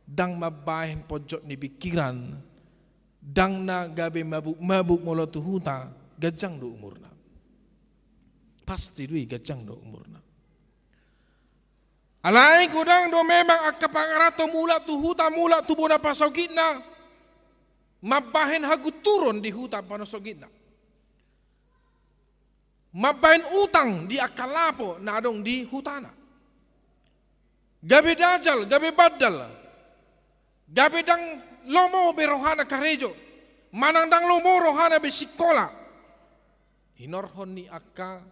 dang mambahen ponjot ni pingkiran, dang na gabe mabuk-mabuk molo tu huta, ganjang do umurna. Pasti do i ganjang do umurna. Alai godang do memang angka pangaranto mulak tu huta, mulak tu bona pasogitna, mambahen hagunturon di huta pasogitna. Mambahen utang di angka lapo na adong di hutana. Gabe dajal, gabe bandal. Gabe dang lomo be rohana karejo. Manang dang lomo rohana be sikola. Hinorhon ni angka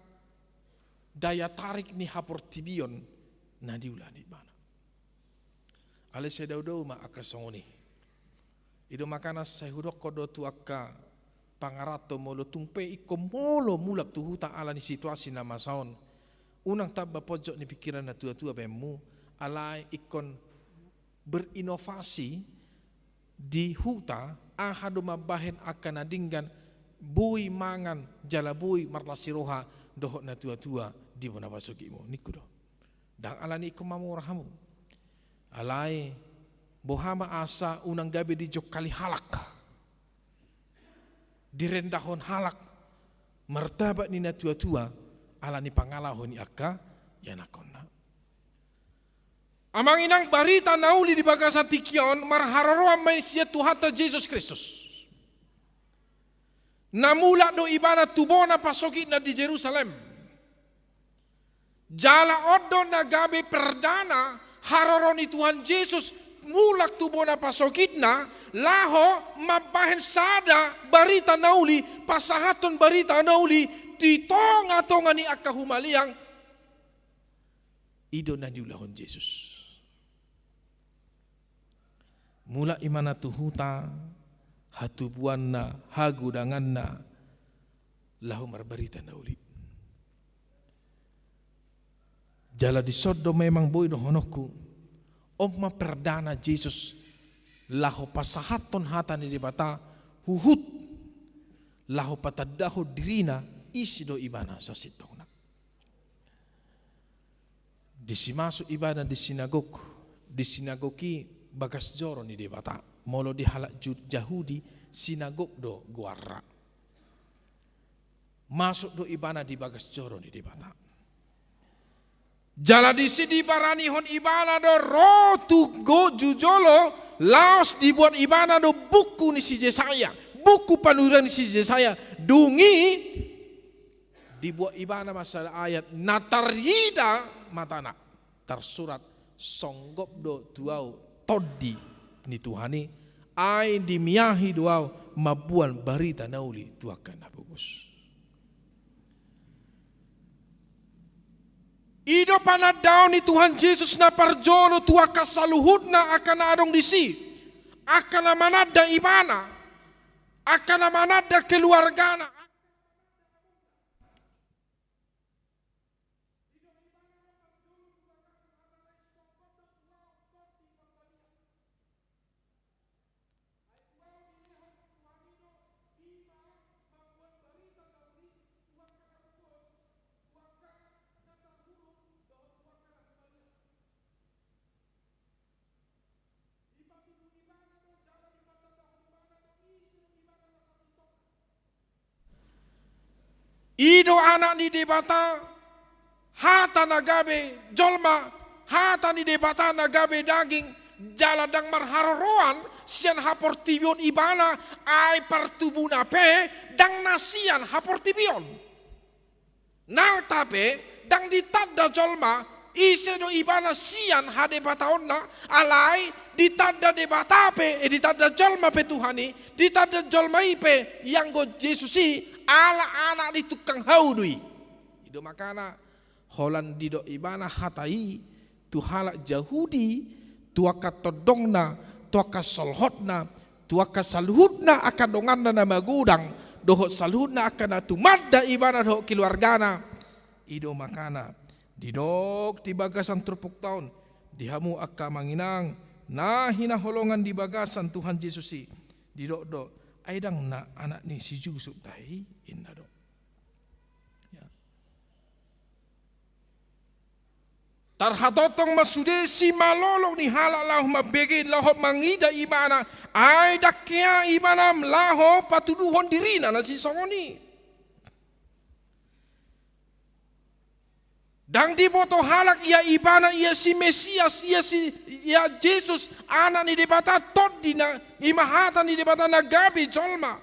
daya tarik ni haportibion na diula ni ibana. Alai sai dao-dao ma angka songon i. I do makana sai hudokkon do tu angka pangaranto molo tung pe ingkon molo mulak tu huta ala ni situasi na masa on. Unang tamba ponjot ni pingkiran natua-tua baenmu, alai ingkon berinovasi di huta, aha do mambahen angka na denggan, boi mangan, jala boi marlas ni roha dohot natua-tua di bona pasogitmu, ningku do. Dang alani ingkon mamora hamu. Alai, boha ma asa unang gabe dijongkali halak. Direndahon halak, martabat ni natua-tua, alani pangalaho ni angka ianakhonna. Amang inang, barita na uli di bagasan tingki on marharoroan ma i sian Tuhanta Jesus Kristus. Na mulak do ibana tu bona pasogitna di Jerusalem. Jala on do na gabe perdana haroro ni Tuhan Jesus mulak tu bona pasogitna, laho mambahen sada barita na uli, pasahathon barita na uli di tonga-tonga ni angka humaliang. I do na niulahon Jesus. Mulak ibana tu huta, hatubuanna, hagodanganna, laho marbarita na uli. Jala dison do memang boi dohononku, on ma perdana Jesus laho pasahathon hata ni Debata, huhut laho patandahon dirina, ise do ibana sasintongna. Disi masuk ibana di sinagog, di sinagog i bagas joro ni Debata. Molo di halak Ju-, Jahudi, sinagog do goarna. Masuk do ibana di bagas joro ni Debata. Jala disi dibaranihon ibana do ro tu go-, jujolo, laos dibuat ibana do buku ni si Jesaya, buku panurian ni si Jesaya. Dung i dibuat ibana ma sada ayat na tarida matana, tarsurat, songgop do tu ahu tondi ni Tuhan i, ai dimiahi do ahu mamboan barita na uli tu angka na pogos. I do panandaon ni Tuhan Jesus na parjolo tu angka saluhutna angka na adong disi, angka na mananda ibana, angka na mananda keluargana. I do Anak ni Debata, hata na gabe jolma, hata ni Debata na gabe daging, jala ndang marharoroan sian haportibion ibana, ai partubuna pe ndang na sian haportibion. Nang hape, ndang ditanda jolma, ise do ibana sian hadebataonna, alai ditanda Debata pe, eh, ditanda jolma pe Tuhan i, ditanda jolma i pe, ianggo Jesus i, ala anak ni tukang hau do i. I do makana, holan didok ibana hata i, tu halak Jahudi, tu angka tondongna, tu angka solhotna, tu angka saluhutna angka donganna na magodang, dohot saluhutna angka na tumanda ibana dohot keluargana. I do makana, didok di bagasan turpukta on, di hamu angka amang inang, na hinaholongan di bagasan Tuhan Jesus i, didok do, ai ndang na anak ni si Jusup tahe i, inna do. Ya. Tarhatongtong ma sude simalolong ni halak laho mambege, laho mangida ibana, ai ndang hea ibana laho patuduhon dirina na sisongon i. Ndang diboto halak ia ibana, ia si Mesias, ia si, ia Jesus, Anak ni Debata, tondi na, i ma hata ni Debata na gabe jolma.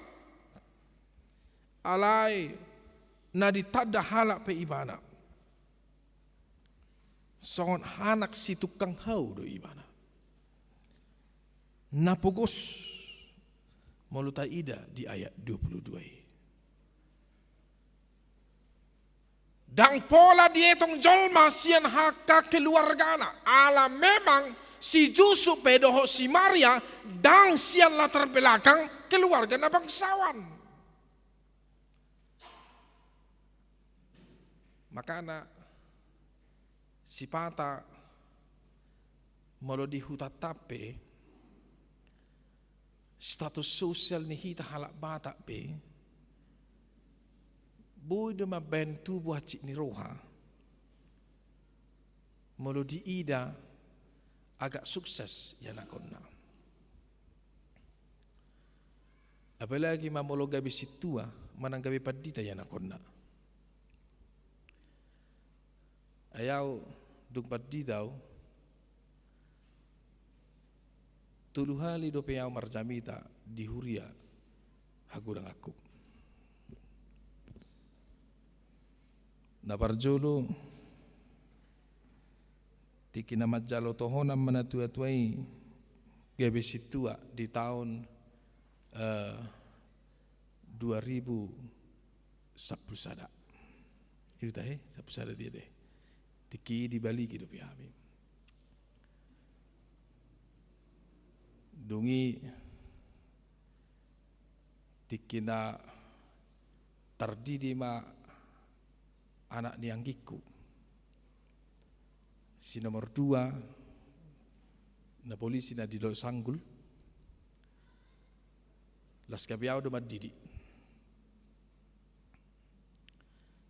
Alai na ditanda halak pe ibana songon anak si tukang hau do ibana. Na pogos molo taida di ayat dua puluh dua i. Ndang pola dietong jolma sian angka keluargana, ala memang si Jusup pe dohot si Maria ndang sian latar belakang keluarga na bangsawan. Makana sipata molo di hutanta pe, status sosial ni hita halak Batak pe, boi do mambahen tubu hansit ni roha molo diida agak sukses ianakhonna. Apalagi ma molo gabe sintua manang gabe pandita ianakhonna. Ai au dung pandita au, tolu hali dope au marjamita di huria hagodanganku. Na parjolo, tingki na manjalo tohonan ma natuatua i, gabe sintua di taon, eh, dua ribu sampulu sada. Ido tahe, sampulu sada dia tahe. Tingki i dibaligi dope hami. Dung i tingki na tardidi ma anak ni anggingku. Si nomor dua, na polisi na di Dolok Sanggul. Las gabe au do mandidi.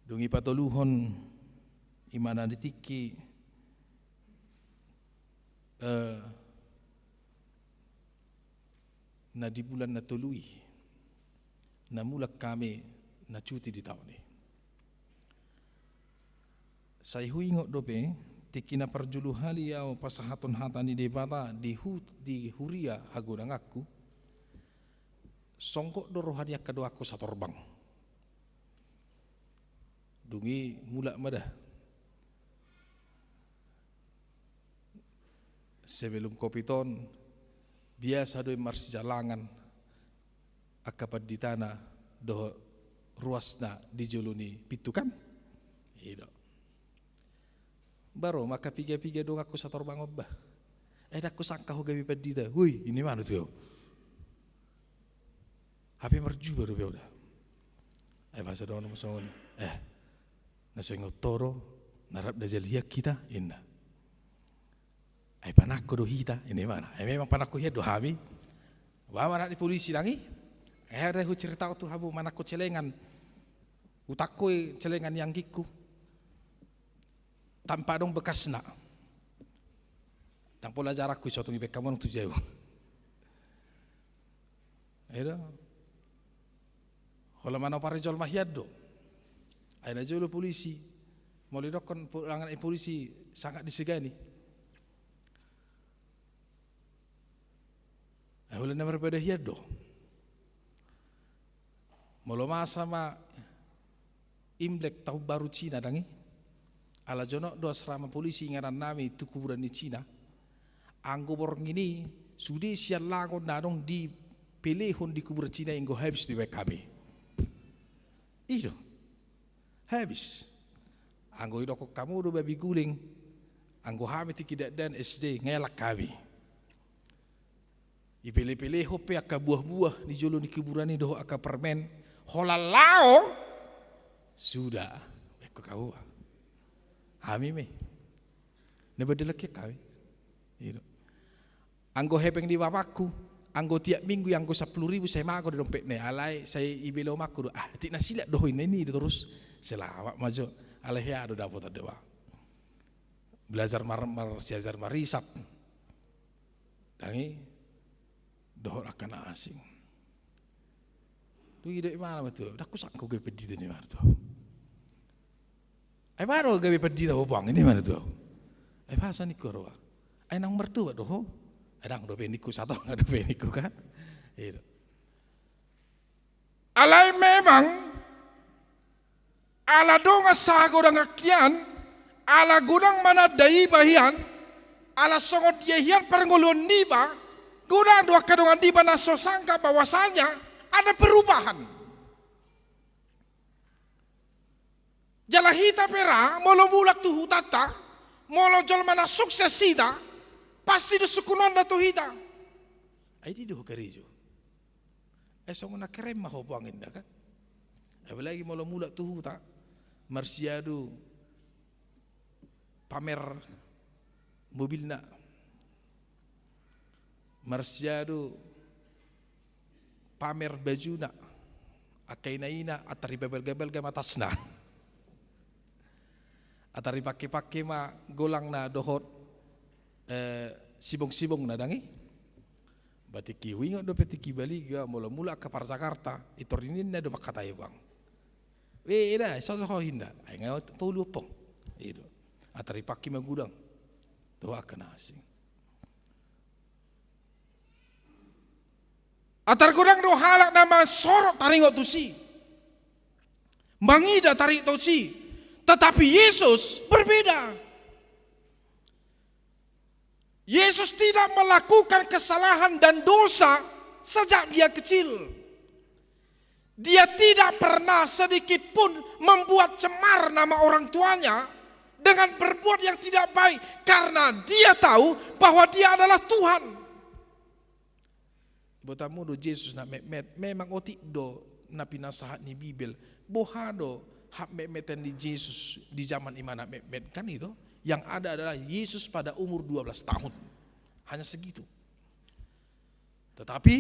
Dung i patoluhon, ima na di tingki, eh, na di bulan na tolu i, na mulak hami na cuti di taon i. Sai huingot dope, tingki na parjolo hali au pasahathon hata ni Debata di hu-, di huria hagodanganku, songgot do roha ni angka donganku satorbang. Dung i mulak ma da. Sebelum covid on, biasa do i marsijalangan angka panditana dohot ruasna di jolo ni pintu kan? I do. Baru ma angka piga-piga donganku satorbang on bah. Eh, ndang husangka ho gabe pandita. Woi, i ma na tu au. Hape marjuba dope au da. Ai bahasa dongan ma songon i. Eh, na so ingot ho do, na rap dijalo hian hita, inna. Ai panangko do hita, i ma na. Ai memang panangko hian do hami. Bah, manang di polisi nang i. Ai, ada huceritahon tu hamu manangko celengan. Hutangkoi celengan ni anggingku. Tanpa adong bekasna. Ndang pola ajaranku i, so tung dibaen hamu nang tu jabu. Ai do. Holan manopari jolma hian do. Ai na jolo polisi. Molo didokkon po-, dohot polisi sangat disegani. Ai holan na marbada hian do. Molo masa ma Imlek, tahun baru Cina nang i. Ala jonok do asrama polisi inganan nami tu kuburan ni Cina. Anggo borngin i sude sian langon na adong dipelehon di kuburan Cina i anggo habis dibaen hami. I do. Habis. Anggo didokkon hamu do babi guling, anggo hami tingki dakdanak S D, ngelak hami. Ipele-pelehon pe angka buah-buah di jolo ni kuburan i dohot angka permen. Holan laho. Suda. Eko kau. Hami me. Na badalak hami. I do. Anggo hepeng ni bapakku, anggo tiap minggu i anggo sampulu ribu sai mago do dompetna i, alai sai ibelehon omakku do. Ah, tingki na silak do ho inna i, i do torus. Selamat ma jo. Alai hea do dapotan do bah. Belajar mar-, mar-, siajar marisap. Nang i dohot angka na asing. Dung i do imana ma tu au, ndang husangka ho gabe pandita, i ma na tu au. Ai boha do gabe pandita ho, Bang, i ma na tu au. Ai boha sa ningku ro bah. Ai naung martobat do ho. Ai ndang dope ningku, satonga dope ningku kan. I do. Alai memang ala dongan sahagodangan hian, ala godang mananda iba hian, ala songon dia hian parngoluon niba, godang do angka dongan niba na so sangkap bahwasanya ada perubahan. Jala hita pe ra, molo mulak tu hutanta, molo jolma na sukses hita, pasti do sungkunonna tu hita. Ai di do ho karejo. Eh, songon na kerem ma ho, Bang, inna kan. Apalagi molo mulak tu huta, marsiadu pamer mobilna, marsiadu pamer bajuna, angka ina-ina, antar ipabalga-balga ma tasna. Antar ipangke-pangke ma golangna dohot, eh, sibong-sibongna, dang i. Ba tingki huingot dope tingki baligi au, molo mulak angka par Jakarta, intor ninna do mangkatai, Bang. Eh, eda, so, so, ho inna. Ai nga tolu ompung. I do. Antar ipangke ma godang dohot angka na asing. Antar godang do halak na mansorot taringot tusi, mangida taringot tusi, tetapi Yesus berbeda. Yesus tidak melakukan kesalahan dan dosa sejak dia kecil. Dia tidak pernah sedikit pun membuat cemar nama orang tuanya dengan berbuat yang tidak baik, karena dia tahu bahwa dia adalah Tuhan. Botamu do Jesus na metmet, memang otik do na pinasahat ni Bibel. Boha do hak metmetan ni Jesus di zaman ima na metmet, kan itu? Yang ada adalah Yesus pada umur dua belas tahun. Hanya segitu. Tetapi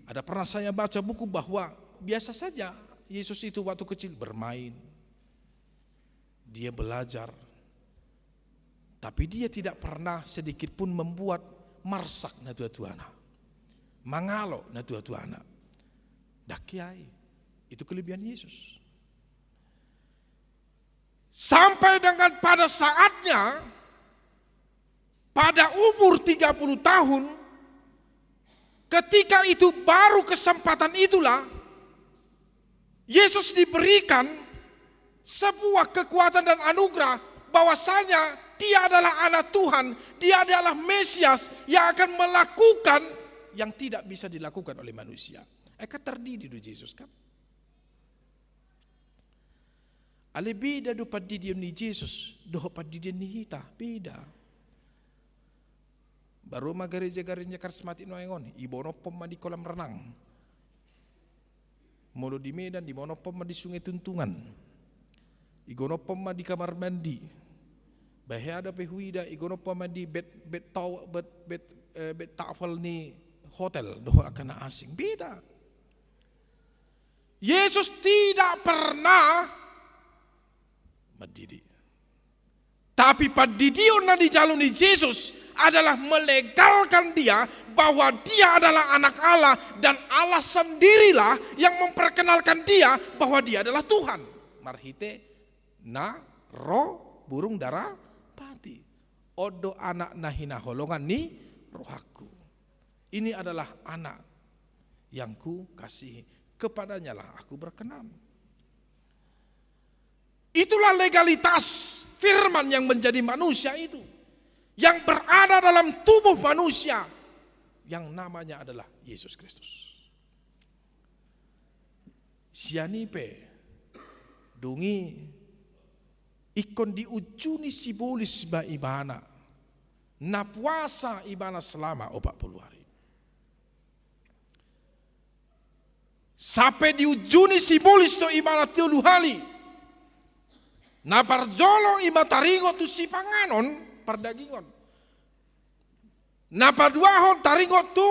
ada pernah saya baca buku bahwa biasa saja Yesus itu waktu kecil bermain. Dia belajar. Tapi dia tidak pernah sedikit pun membuat marsak na tuatuana. Mangalo na tuatuana. Dang kiai. Itu kelebihan Yesus. Sampai dengan pada saatnya, pada umur tiga puluh tahun, ketika itu baru kesempatan itulah, Yesus diberikan sebuah kekuatan dan anugerah bahwasanya dia adalah anak Tuhan, dia adalah Mesias yang akan melakukan yang tidak bisa dilakukan oleh manusia. Eka tardidi do Jesus, kan? Alai beda do pandidion ni Jesus dohot pandidion ni hita, beda. Baru ma gareja-gareja karismatik nuaeng on, ibonophon ma di kolam renang. Molo di Medan, ibonophon ma di Sungai Tuntungan. Ibonophon ma di kamar mandi. Bahen ada pe huida, ibonophon ma di bed, bed tow-, bed, bed, eh, bed towel ni hotel, dohot angka na asing. Beda. Yesus tidak pernah mandidi. Tapi pandidion na dijalo ni Jesus adalah melegalkan dia bahwa dia adalah anak Allah dan Allah sendirilah yang memperkenalkan dia bahwa dia adalah Tuhan. Marhite na ro burung darapati. On do anak na hinaholongan ni rohangku. Ini adalah anak yang kukasihi. Kepadanyalah aku berkenan. Itulah legalitas firman yang menjadi manusia itu. Yang berada dalam tubuh manusia. Yang namanya adalah Yesus Kristus. Sian i pe, dung i ingkon diujuni sibolis ma ibana. Na puasa ibana selama opat pulu ari. Sampe diujuni sibolis do ibana tolu hali. Na parjolo ima taringot tu sipanganon pardagingon. Na paduahon taringot tu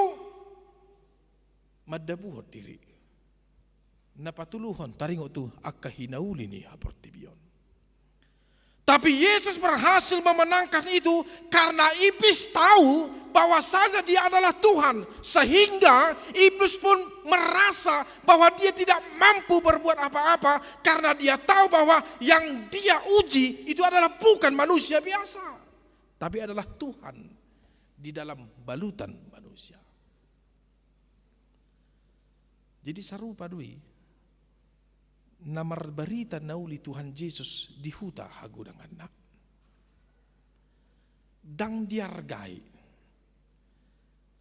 mandabuhon diri. Na patoluhon taringot tu angka hinauli ni haportibion. Tapi Yesus berhasil memenangkan itu karena iblis tahu bahwasanya dia adalah Tuhan, sehingga iblis pun merasa bahwa dia tidak mampu berbuat apa-apa karena dia tahu bahwa yang dia uji itu adalah bukan manusia biasa, tapi adalah Tuhan di dalam balutan manusia. Jadi sarupa do i na marbarita na uli Tuhan Jesus di huta hagodanganna. Ndang diargai.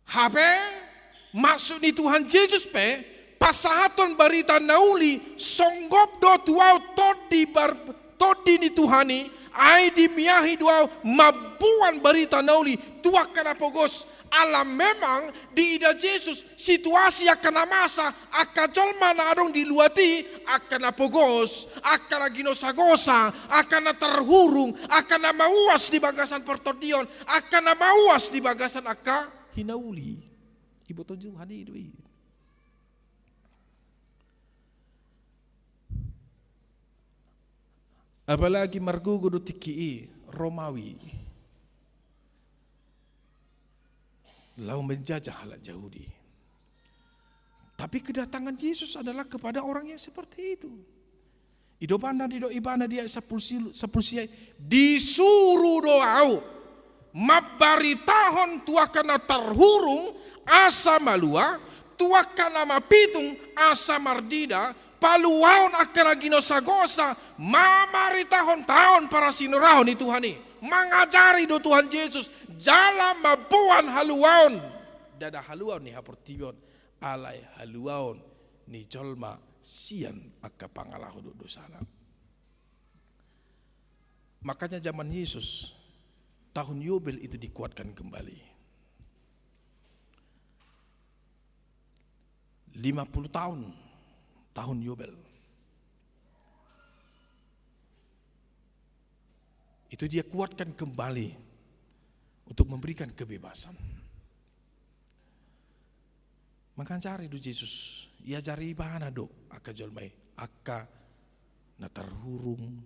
Hape maksud ni Tuhan Jesus pe pasahathon barita na uli songgop do tu ahu tondi bar-, tondi ni Tuhan i, ai dimiahi do ahu mamboan barita na uli tu angka na pogos. Ala memang diida Jesus situasi angka na masa, angka jolma na adong di luat i, angka na pogos, angka na ginosagosa, angka na tarhurung, angka na mauas di bagasan partondion, angka na mauas di bagasan angka hinauli. Iboto Tuhan i do i. Apalagi margogo do tingki i Romawi laho menjajah halak Jahudi. Tapi kedatangan Yesus adalah kepada orang yang seperti itu. I do panna didok ibana di ayat sampulu sia, sampulu sia i, disuru do ahu mambaritahon tu angka na tarhurung asa malua, tu angka na mapitung asa marnida, paluaon angka na ginosagosa, mamaritahon taon parasinorahon ni Tuhan i. Mangajari do Tuhan Jesus jala mamboan haluaon. Ndada haluaon ni haportibion, alai haluaon ni jolma sian angka pangalaho dohot dosana. Makanya zaman Yesus, tahun Yobel itu dikuatkan kembali. Lima puluh tahun, tahun Yobel. Itu dia kuatkan kembali untuk memberikan kebebasan. Mangajari do Jesus, iajari ibana do angka jolma i, angka na tarhurung,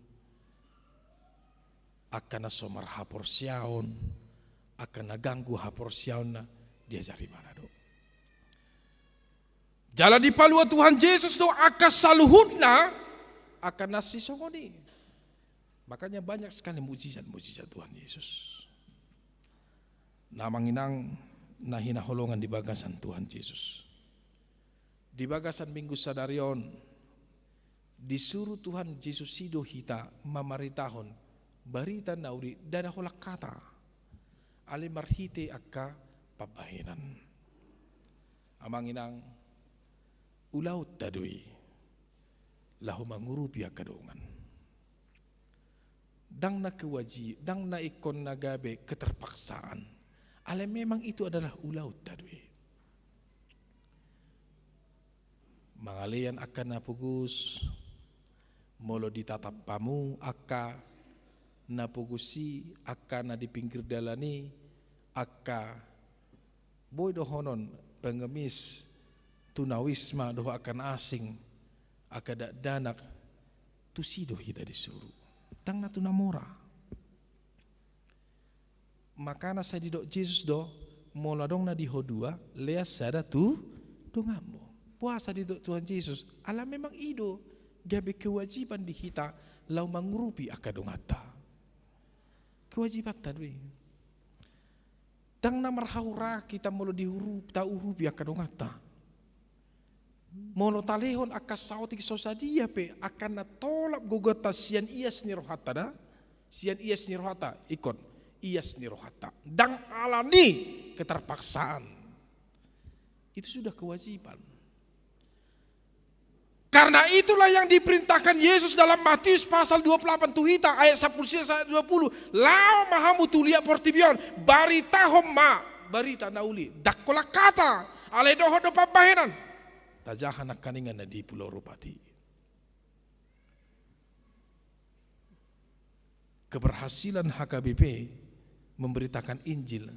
angka na so marhaporseaon, angka na ganggu haporseaonna, diajari ibana do. Jala dipalua Tuhan Jesus do angka saluhutna, angka na sisongon i. Makanya banyak sekali mujizat-mujizat Tuhan Yesus. Na amang inang na hinaholongan di bagasan Tuhan Jesus. Di bagasan Minggu sadari on, disuru Tuhan Jesus i do hita mamaritahon barita na uli ndada holan hata, alai marhite angka pambahenan. Amang inang, ulaonta do i laho mangurupi angka dongan. Ndang na kewajib, ndang na ingkon na gabe keterpaksaan. Alai memang itu adalah ulaonta do i. Mangalean angka na pogos, molo ditatap hamu angka na pogos i, angka na di pinggir dalan i, angka boi dohonon pengemis, tunawisma dohot angka na asing, angka dakdanak, tusi do hita disuru. Ndang na tu na mora. Makana sai didok Jesus do, molo adong na di ho dua, lean sada tu donganmu. Boasa didok Tuhan Jesus? Ala memang i do gabe kewajiban di hita laho mangurupi angka donganta. Kewajibanta do i. Ndang na marhauraki hita molo diurup, taurupi angka donganta. Molo talehon angka saotik so sadia pe, angka na tolap gogota sian ias ni rohanta da, sian ias ni rohanta, ingkon ias ni rohanta. Ndang ala ni keterpaksaan. Itu sudah kewajiban. Karena itulah yang diperintahkan Yesus dalam Matius pasal dua puluh delapan tu hita, ayat sapuluh sia ayat dua puluh. Laho ma hamu tu liat portibi on, baritahon ma barita na uli. Ndang holan hata, alai dohot do pambahenan. Tajaha nangkaningan na di Pulau Ropati. Keberhasilan H K B P memberitakan Injil,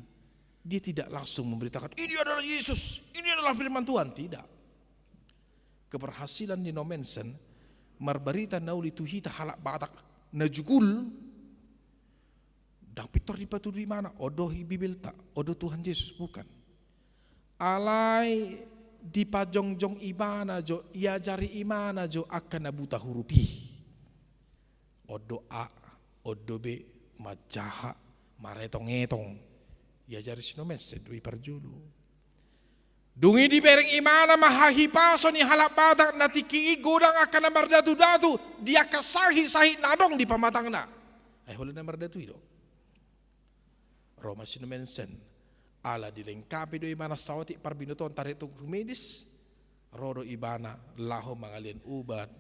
dia tidak langsung memberitakan, "Ini adalah Yesus, ini adalah firman Tuhan." Tidak. Keberhasilan di Nommensen marbarita na uli tu hita halak Batak na jugul, ndang pintor dipatudu ibana, on do Bibelta, on do Tuhan Jesus, bukan. Alai dipajongjong ibana jo, iajari ibana jo angka na buta huruf i. On do A, on do B, manjaha, maretong-etong. Iajari si Nommensen do i parjolo. Dung i dibereng ibana ma hahipason ni halak Batak na tingki i godang angka na mardatu-datu di angka sahit-sahit na adong di pamatangna. Ai holan na mardatu i do. Ro ma si Nommensen, ala dilengkapi do ibana saotik parbinotoan taringot tu medis, ro do ibana laho mangalean ubat,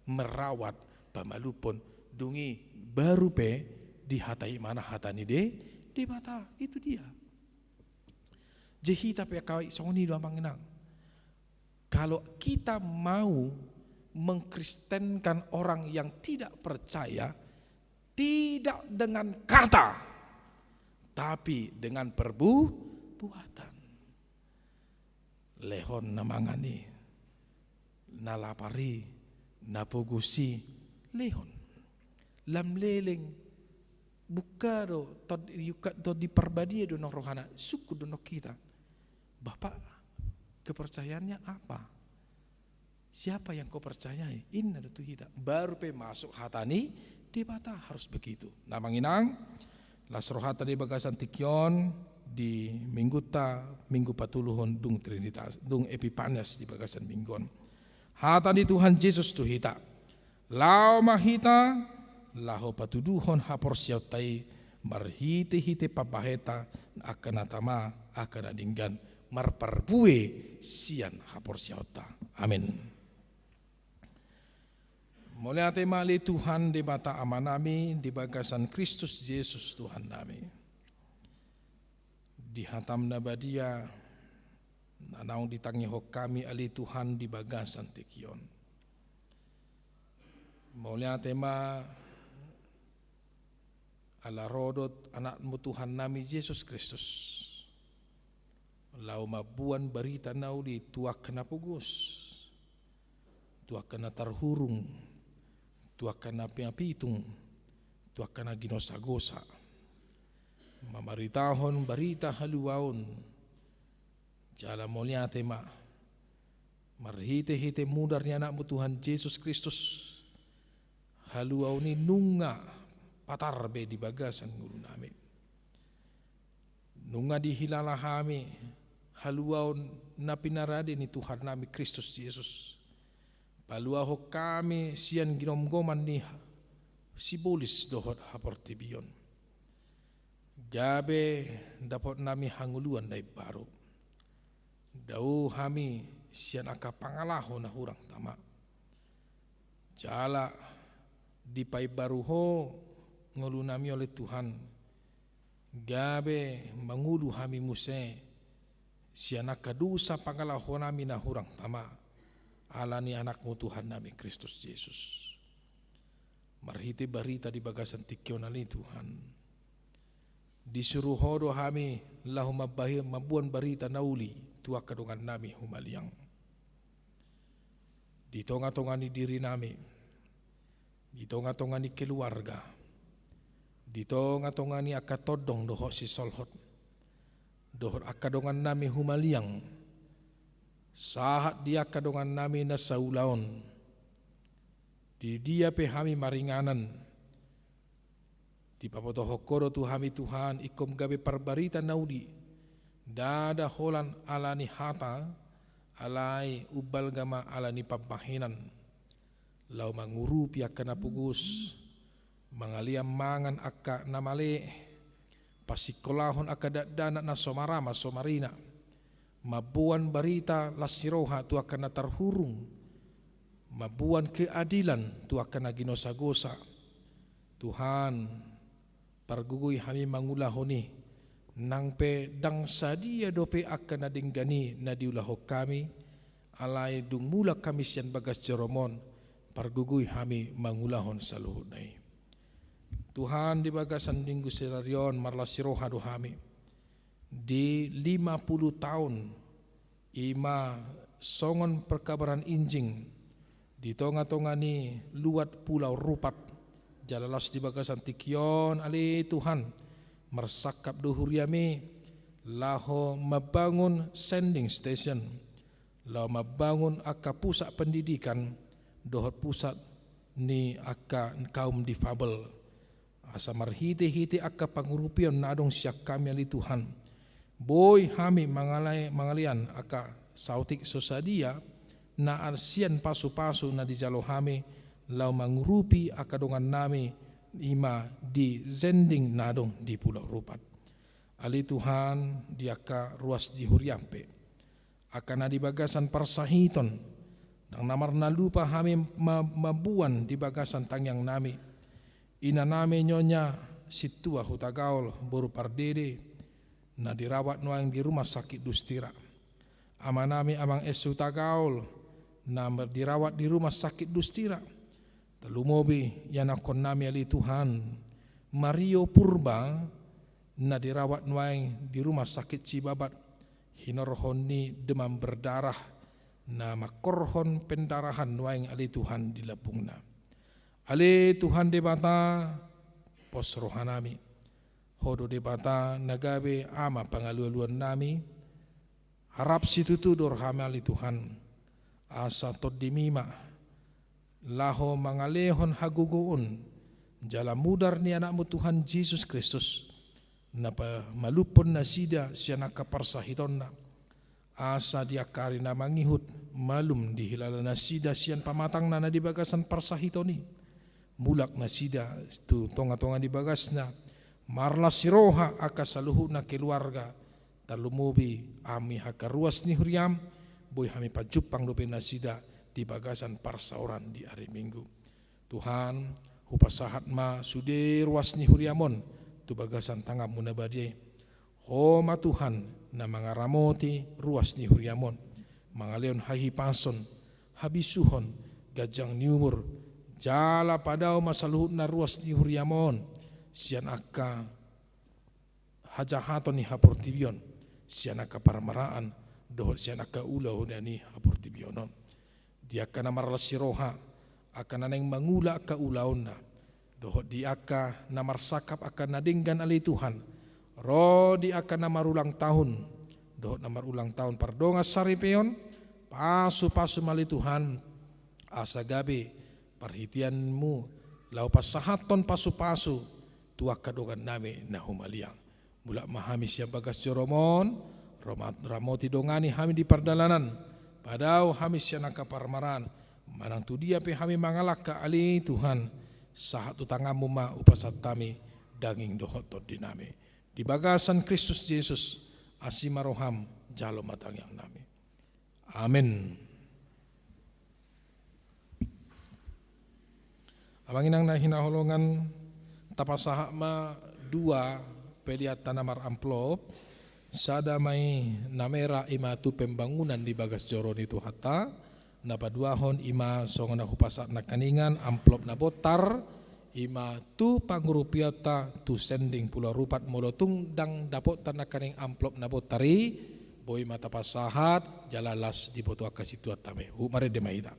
merawat, pamalumhon, dung i baru pe dihatai ibana hata ni De-, Debata, itu dia. Jadi hita pe angka i songon i do amang inang. Kalau kita mau mengkristenkan orang yang tidak percaya, tidak dengan kata, tapi dengan perbuatan. Lehon na mangan i, na lapar i, na pogos i, lehon. Lam leleng, buka do, tod-, iungkap do di Parbadia do nang rohana, sungkun do nang hita. Bapak, kepercayaannya apa? Siapa yang kau percayai? Inna do tu hita. Baru pe masuk hata ni Debata, harus begitu. Nah, amang inang, las rohanta di bagasan tingki on, di minggunta, minggu patoluhon dung Trinitas, dung Epipanias di bagasan minggu on. Hata ni Tuhan Jesus tu hita. Laho ma hita, laho patuduhon haporseaonta i marhite-hite pambahenta angka na tama, angka na denggan, marparbue sian haporseaonta. Amen. Mauliate ma ale Tuhan Debata Amanami di bagasan Kristus Jesus Tuhannami. Di hatam na badia na naung ditangihon hami ale Tuhan di bagasan tingki on. Mauliate ma ala ro do Anakmu Tuhannami Jesus Kristus, laho mamboan barita na uli tu angka na pogos, tu angka na tarhurung, tu angka na pinapitung, tu angka na ginosagosa, mamaritahon barita haluaon. Jala mauliate ma, marhite-hite mudar ni Anakmu Tuhan Jesus Kristus, haluaon i nunga patar be di bagasan ngolunami. Nunga dihilala hami haluaon na pinarade ni Tuhannami Kristus Jesus, paluahon hami sian ginomgoman ni sibolis dohot haportibion, gabe dapotnami hangoluan na imbaru. Dao hami sian angka pangalaho na hurang tama. Jala dipaimbaru Ho ngolunami ale Tuhan, gabe mangolu hami muse sian angka dosa pangalahonami na hurang tama, ala ni Anakmu Tuhannami Kristus Jesus. Marhite barita di bagasan tingki on ale Tuhan, disuru Ho do hami laho mambahen, mamboan barita na uli tu angka dongannami humaliang. Di tonga-tonga ni dirinami, di tonga-tonga ni keluarga, di tonga-tonga ni angka tondong dohot sisolhot, dohot angka dongannami humaliang, sahat di angka dongannami na saulaon, di dia pe hami maringanan, dipabotohon Ho do tu hami Tuhan, ingkon gabe parbarita na uli, ndada holan ala ni hata, alai umbalga ma ala ni pambahenan, laho mangurupi angka na pogos, mangalean mangan angka na male, pasingkolahon angka dakdanak na so marama so marina, mamboan barita las ni roha tu angka na tarhurung, mamboan keadilan tu angka na ginosagosa. Tuhan, pargogoi hami mangulahon i, nang pe ndang sadia dope angka na denggan i na diulahon hami, alai dung mulak hami sian bagas joroM on, pargogoi hami mangulahon saluhutna i. Tuhan, di bagasan minggu sadari on marlas ni roha do hami di lima puluh taon, i ma songon perkabaran injing di tonga-tonga ni luat Pulau Rupat. Jala laos di bagasan tingki on ale Tuhan, marsangkap do huriaMi laho mambangun sending station, laho mambangun angka pusat pendidikan dohot pusat ni angka kaum difabel. Asa marhite-hite angka pangurupion na adong sian hami ale Tuhan, boi hami mangale-, mangalean angka saotik so sadia na sian pasu-pasu na dijalo hami laho mangurupi angka dongannami, i ma di sending na adong di Pulau Rupat. Ale Tuhan, di angka ruas di huriaM pe, angka na di bagasan parsahiton, ndang na marnalupa hami ma-, mamboan di bagasan tangiangnami inanami Nyonya Sintua Hutagaol boru Pardede, na dirawat nuaeng di Rumah Sakit Dustira. Amanami Amang S Hutagaol, na dirawat di Rumah Sakit Dustira. Tarlumobi ianakhonnami ale Tuhan, Mario Purba, na dirawat nuaeng di Rumah Sakit Cibabat, hinorhon ni demam berdarah, na mangkorhon pendarahan nuaeng ale Tuhan di lambungna. Ale Tuhan Debata, pos rohanami. Ho do Debata na gabe ama pangalualuannami, harap situtu do rohaM ale Tuhan, asa TondiMi ma laho mangalehon hagogoon jala mudar ni AnakMu Tuhan Jesus Kristus, na pamalumhon nasida sian angka parsahitonna, asa di angka ari na mangihut malum dihilala nasida sian pamatangna na di bagasan parsahiton i. Mulak nasida tu tonga-tonga ni bagasna, Marlas ni roha angka saluhutna keluarga, tarlumobi hami angka ruas ni huriam, boi hami pajumpang dope nasida di bagasan parsaoran di ari Minggu. Tuhan, hupasahat ma sude ruas ni huriam on tu bagasan tanganmu na badia i. Ho ma Tuhan na mangaramoti ruas ni huriam on, mangalehon hahipason, habisuhon, ganjang ni umur, jala padao ma saluhutna ruas ni huriam on sian angka hajahaton ni haportibion, sian angka parmaraan, dohot sian angka ulaon ni haportibion on. Di angka na marlas ni roha, angka na naeng mangula angka ulaonna, dohot di angka na marsangkap angka na denggan ale Tuhan, ro di angka na marulang tahun, dohot na marulang tahun pardongan saripeon, pasupasu ma ale Tuhan, asa gabe parhiteanmu laho pasahathon pasupasu tu angka dongannami na humaliang. Mulak ma hami sian bagas jorom on, roma-, ramoti dongani hami di pardalanan, padao hami sian angka parmaraan, manang tu dia pe hami mangalangka ale Tuhan, sahat tu tanganmu ma hupasahat hami daging dohot tondinami. Di bagasan Kristus Jesus, asi ma roham, jalo ma tangiangnami. Amen. Amang inang na hinaholongan, tapasahat ma dua pelean ta na maramplop, sada ma i na mera, i ma tu pembangunan di bagas joro ni Tuhanta, na paduahon i ma songon na hupasahat nangkiningan amplop na bontar, i ma tu pangurupianta tu sending Pulau Rupat. Molo tung ndang dapotan nangkining amplop na bontar i, boi ma tapasahat, jala las diboto angka situan tame. Huhut marende ma hita.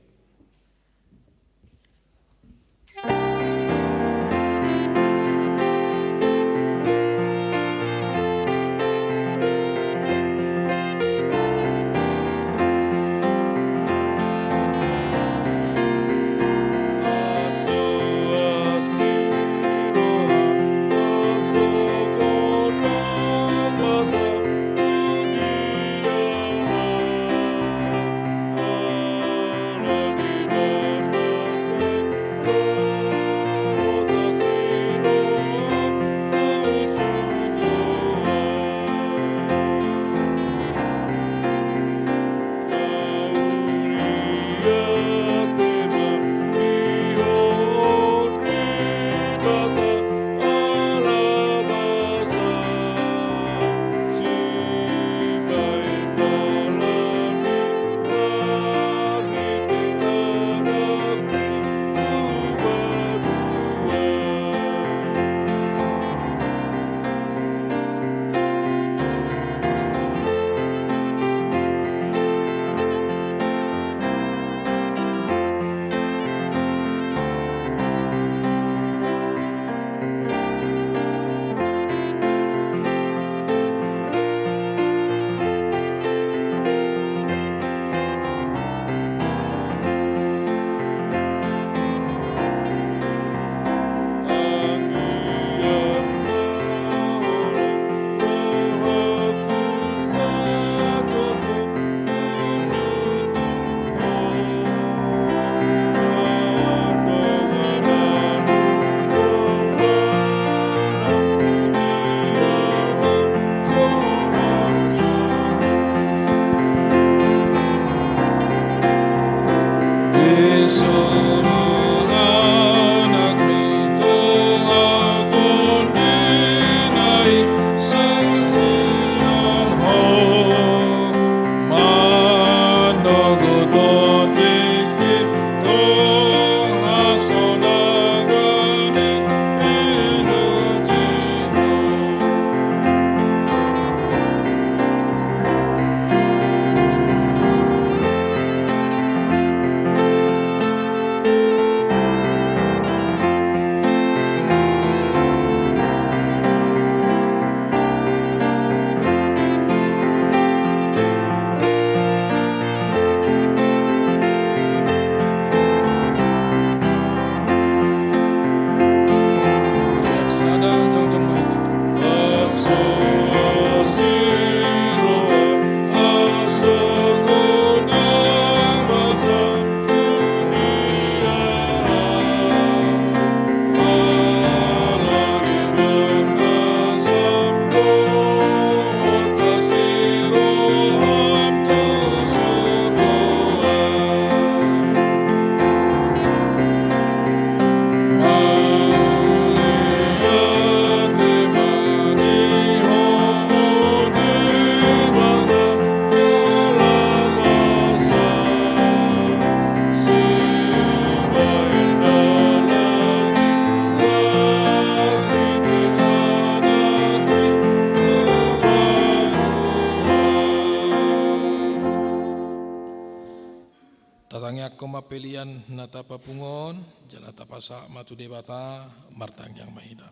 Tapapungu on, jala tapasahat ma tu Debata. Martangiang ma hita.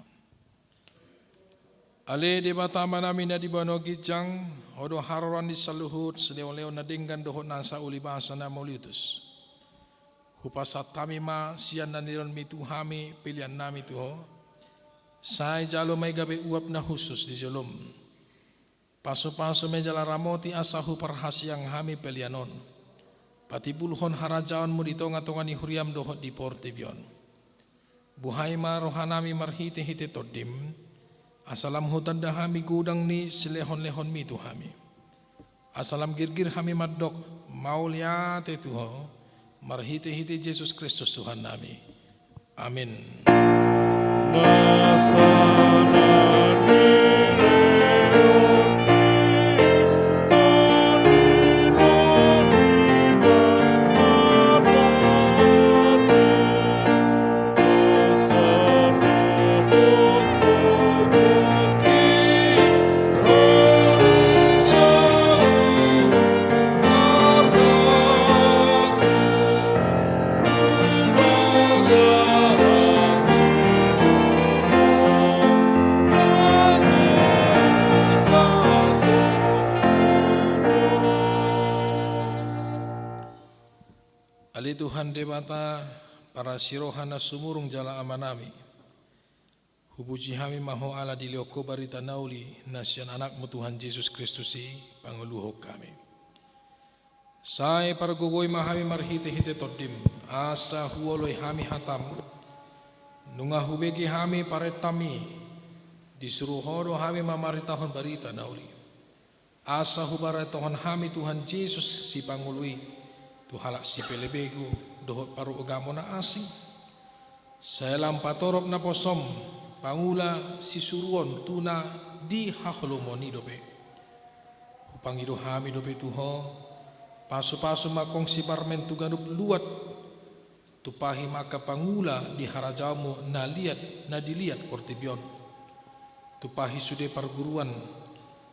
Ale Debata Amanami na di banua ginjang, Ho do haroroan ni saluhut silehonlehon na denggan dohot nasa ulibasa na mauliutus. Hupasahat hami ma sian na nilehonMi tu hami peleannami tu Ho. Sai jalo ma i gabe uap na hushus di jolom. Pasupasu ma i jala ramoti asa huparhaseang hami pelean on. Patimbulhon harajaonMu di tongatonga ni huriaM dohot di portibi on. Buhai ma rohanami marhitehite TondiM, asa lam hutanda hami godang ni silehonlehonMi tu hami. Asa lam girgir hami mandok mauliate tu Ho, marhitehite Jesus Kristus Tuhannami. Amin. Ale Tuhan Debata, parasi roha na sumurung jala Amanami. Hupuji hami ma Ho ala dilehon Ho barita na uli na sian AnakMu Tuhan Jesus Kristus i pangoluhon hami. Sai pargogoi ma hami marhitehite TondiM, asa huoloi hami hataM. Nunga hubege hami parentaM i, disuru Ho do hami mamaritahon barita na uli. Asa hubaritahon hami Tuhan Jesus Sipangolu i, tu halak sipelebegu dohot parugamo na asing. Sai lam patorop naposoM, pangula sisuruon tu na di haholomon i dope. Hupangido hami dope tu Ho, pasupasu ma kongsi parmen tu ganup luat, tumpahi ma angka pangula di harajaonMu na liat, na di liat portibi on. Tumpahi sude parguruan,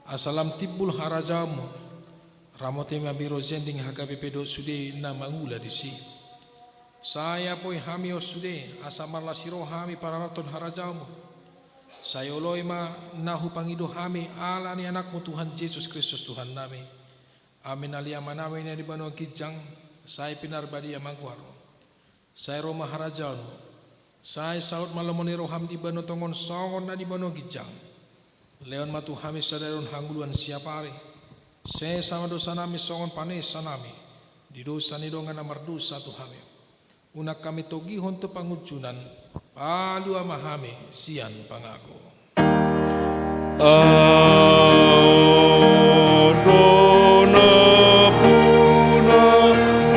asa lam timbul harajaonMu, ramoti ma Biro Sending H K B P dohot sude na mangula disi. Sai apoi hami on sude, asa marlas ni roha hami pararathon harajaonMu. Sai oloi ma na hupangido hami ala ni AnakMu Tuhan Jesus Kristus Tuhannami. Amen. Ale Amanami na di banua ginjang, sai pinarbadia ma goarMu. Sai ro ma harajaonMu. Sai saut ma lomo ni rohaM di banua tonga on songon na di banua ginjang. Lehon ma tu hami sadari on hangoluan siapari. Sesa ma dosanami songon panesanami di dosa ni dongan na mardosa tu hami. Unang hami togihon tu pangunjunan, palua ma hami sian pangago. Adong na pungu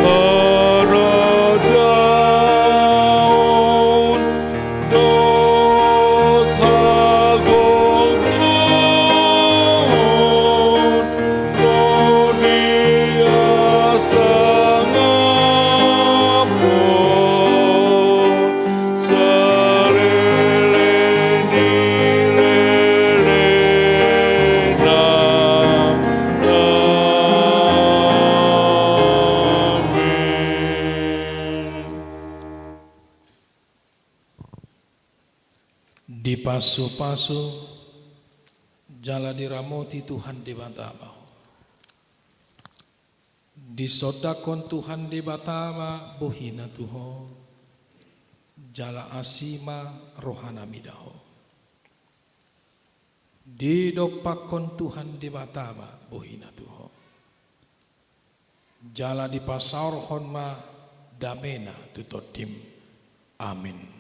harajaon, dohot hagogoon, Dipasupasu jala diramoti Tuhan Debata ma ho. Disondangkon Tuhan Debata ma bohina tu ho, jala asi ma rohana mida ho. Didompakkon Tuhan Debata ma bohina tu ho, jala dipasaorhon ma damena tu tondim. Amen.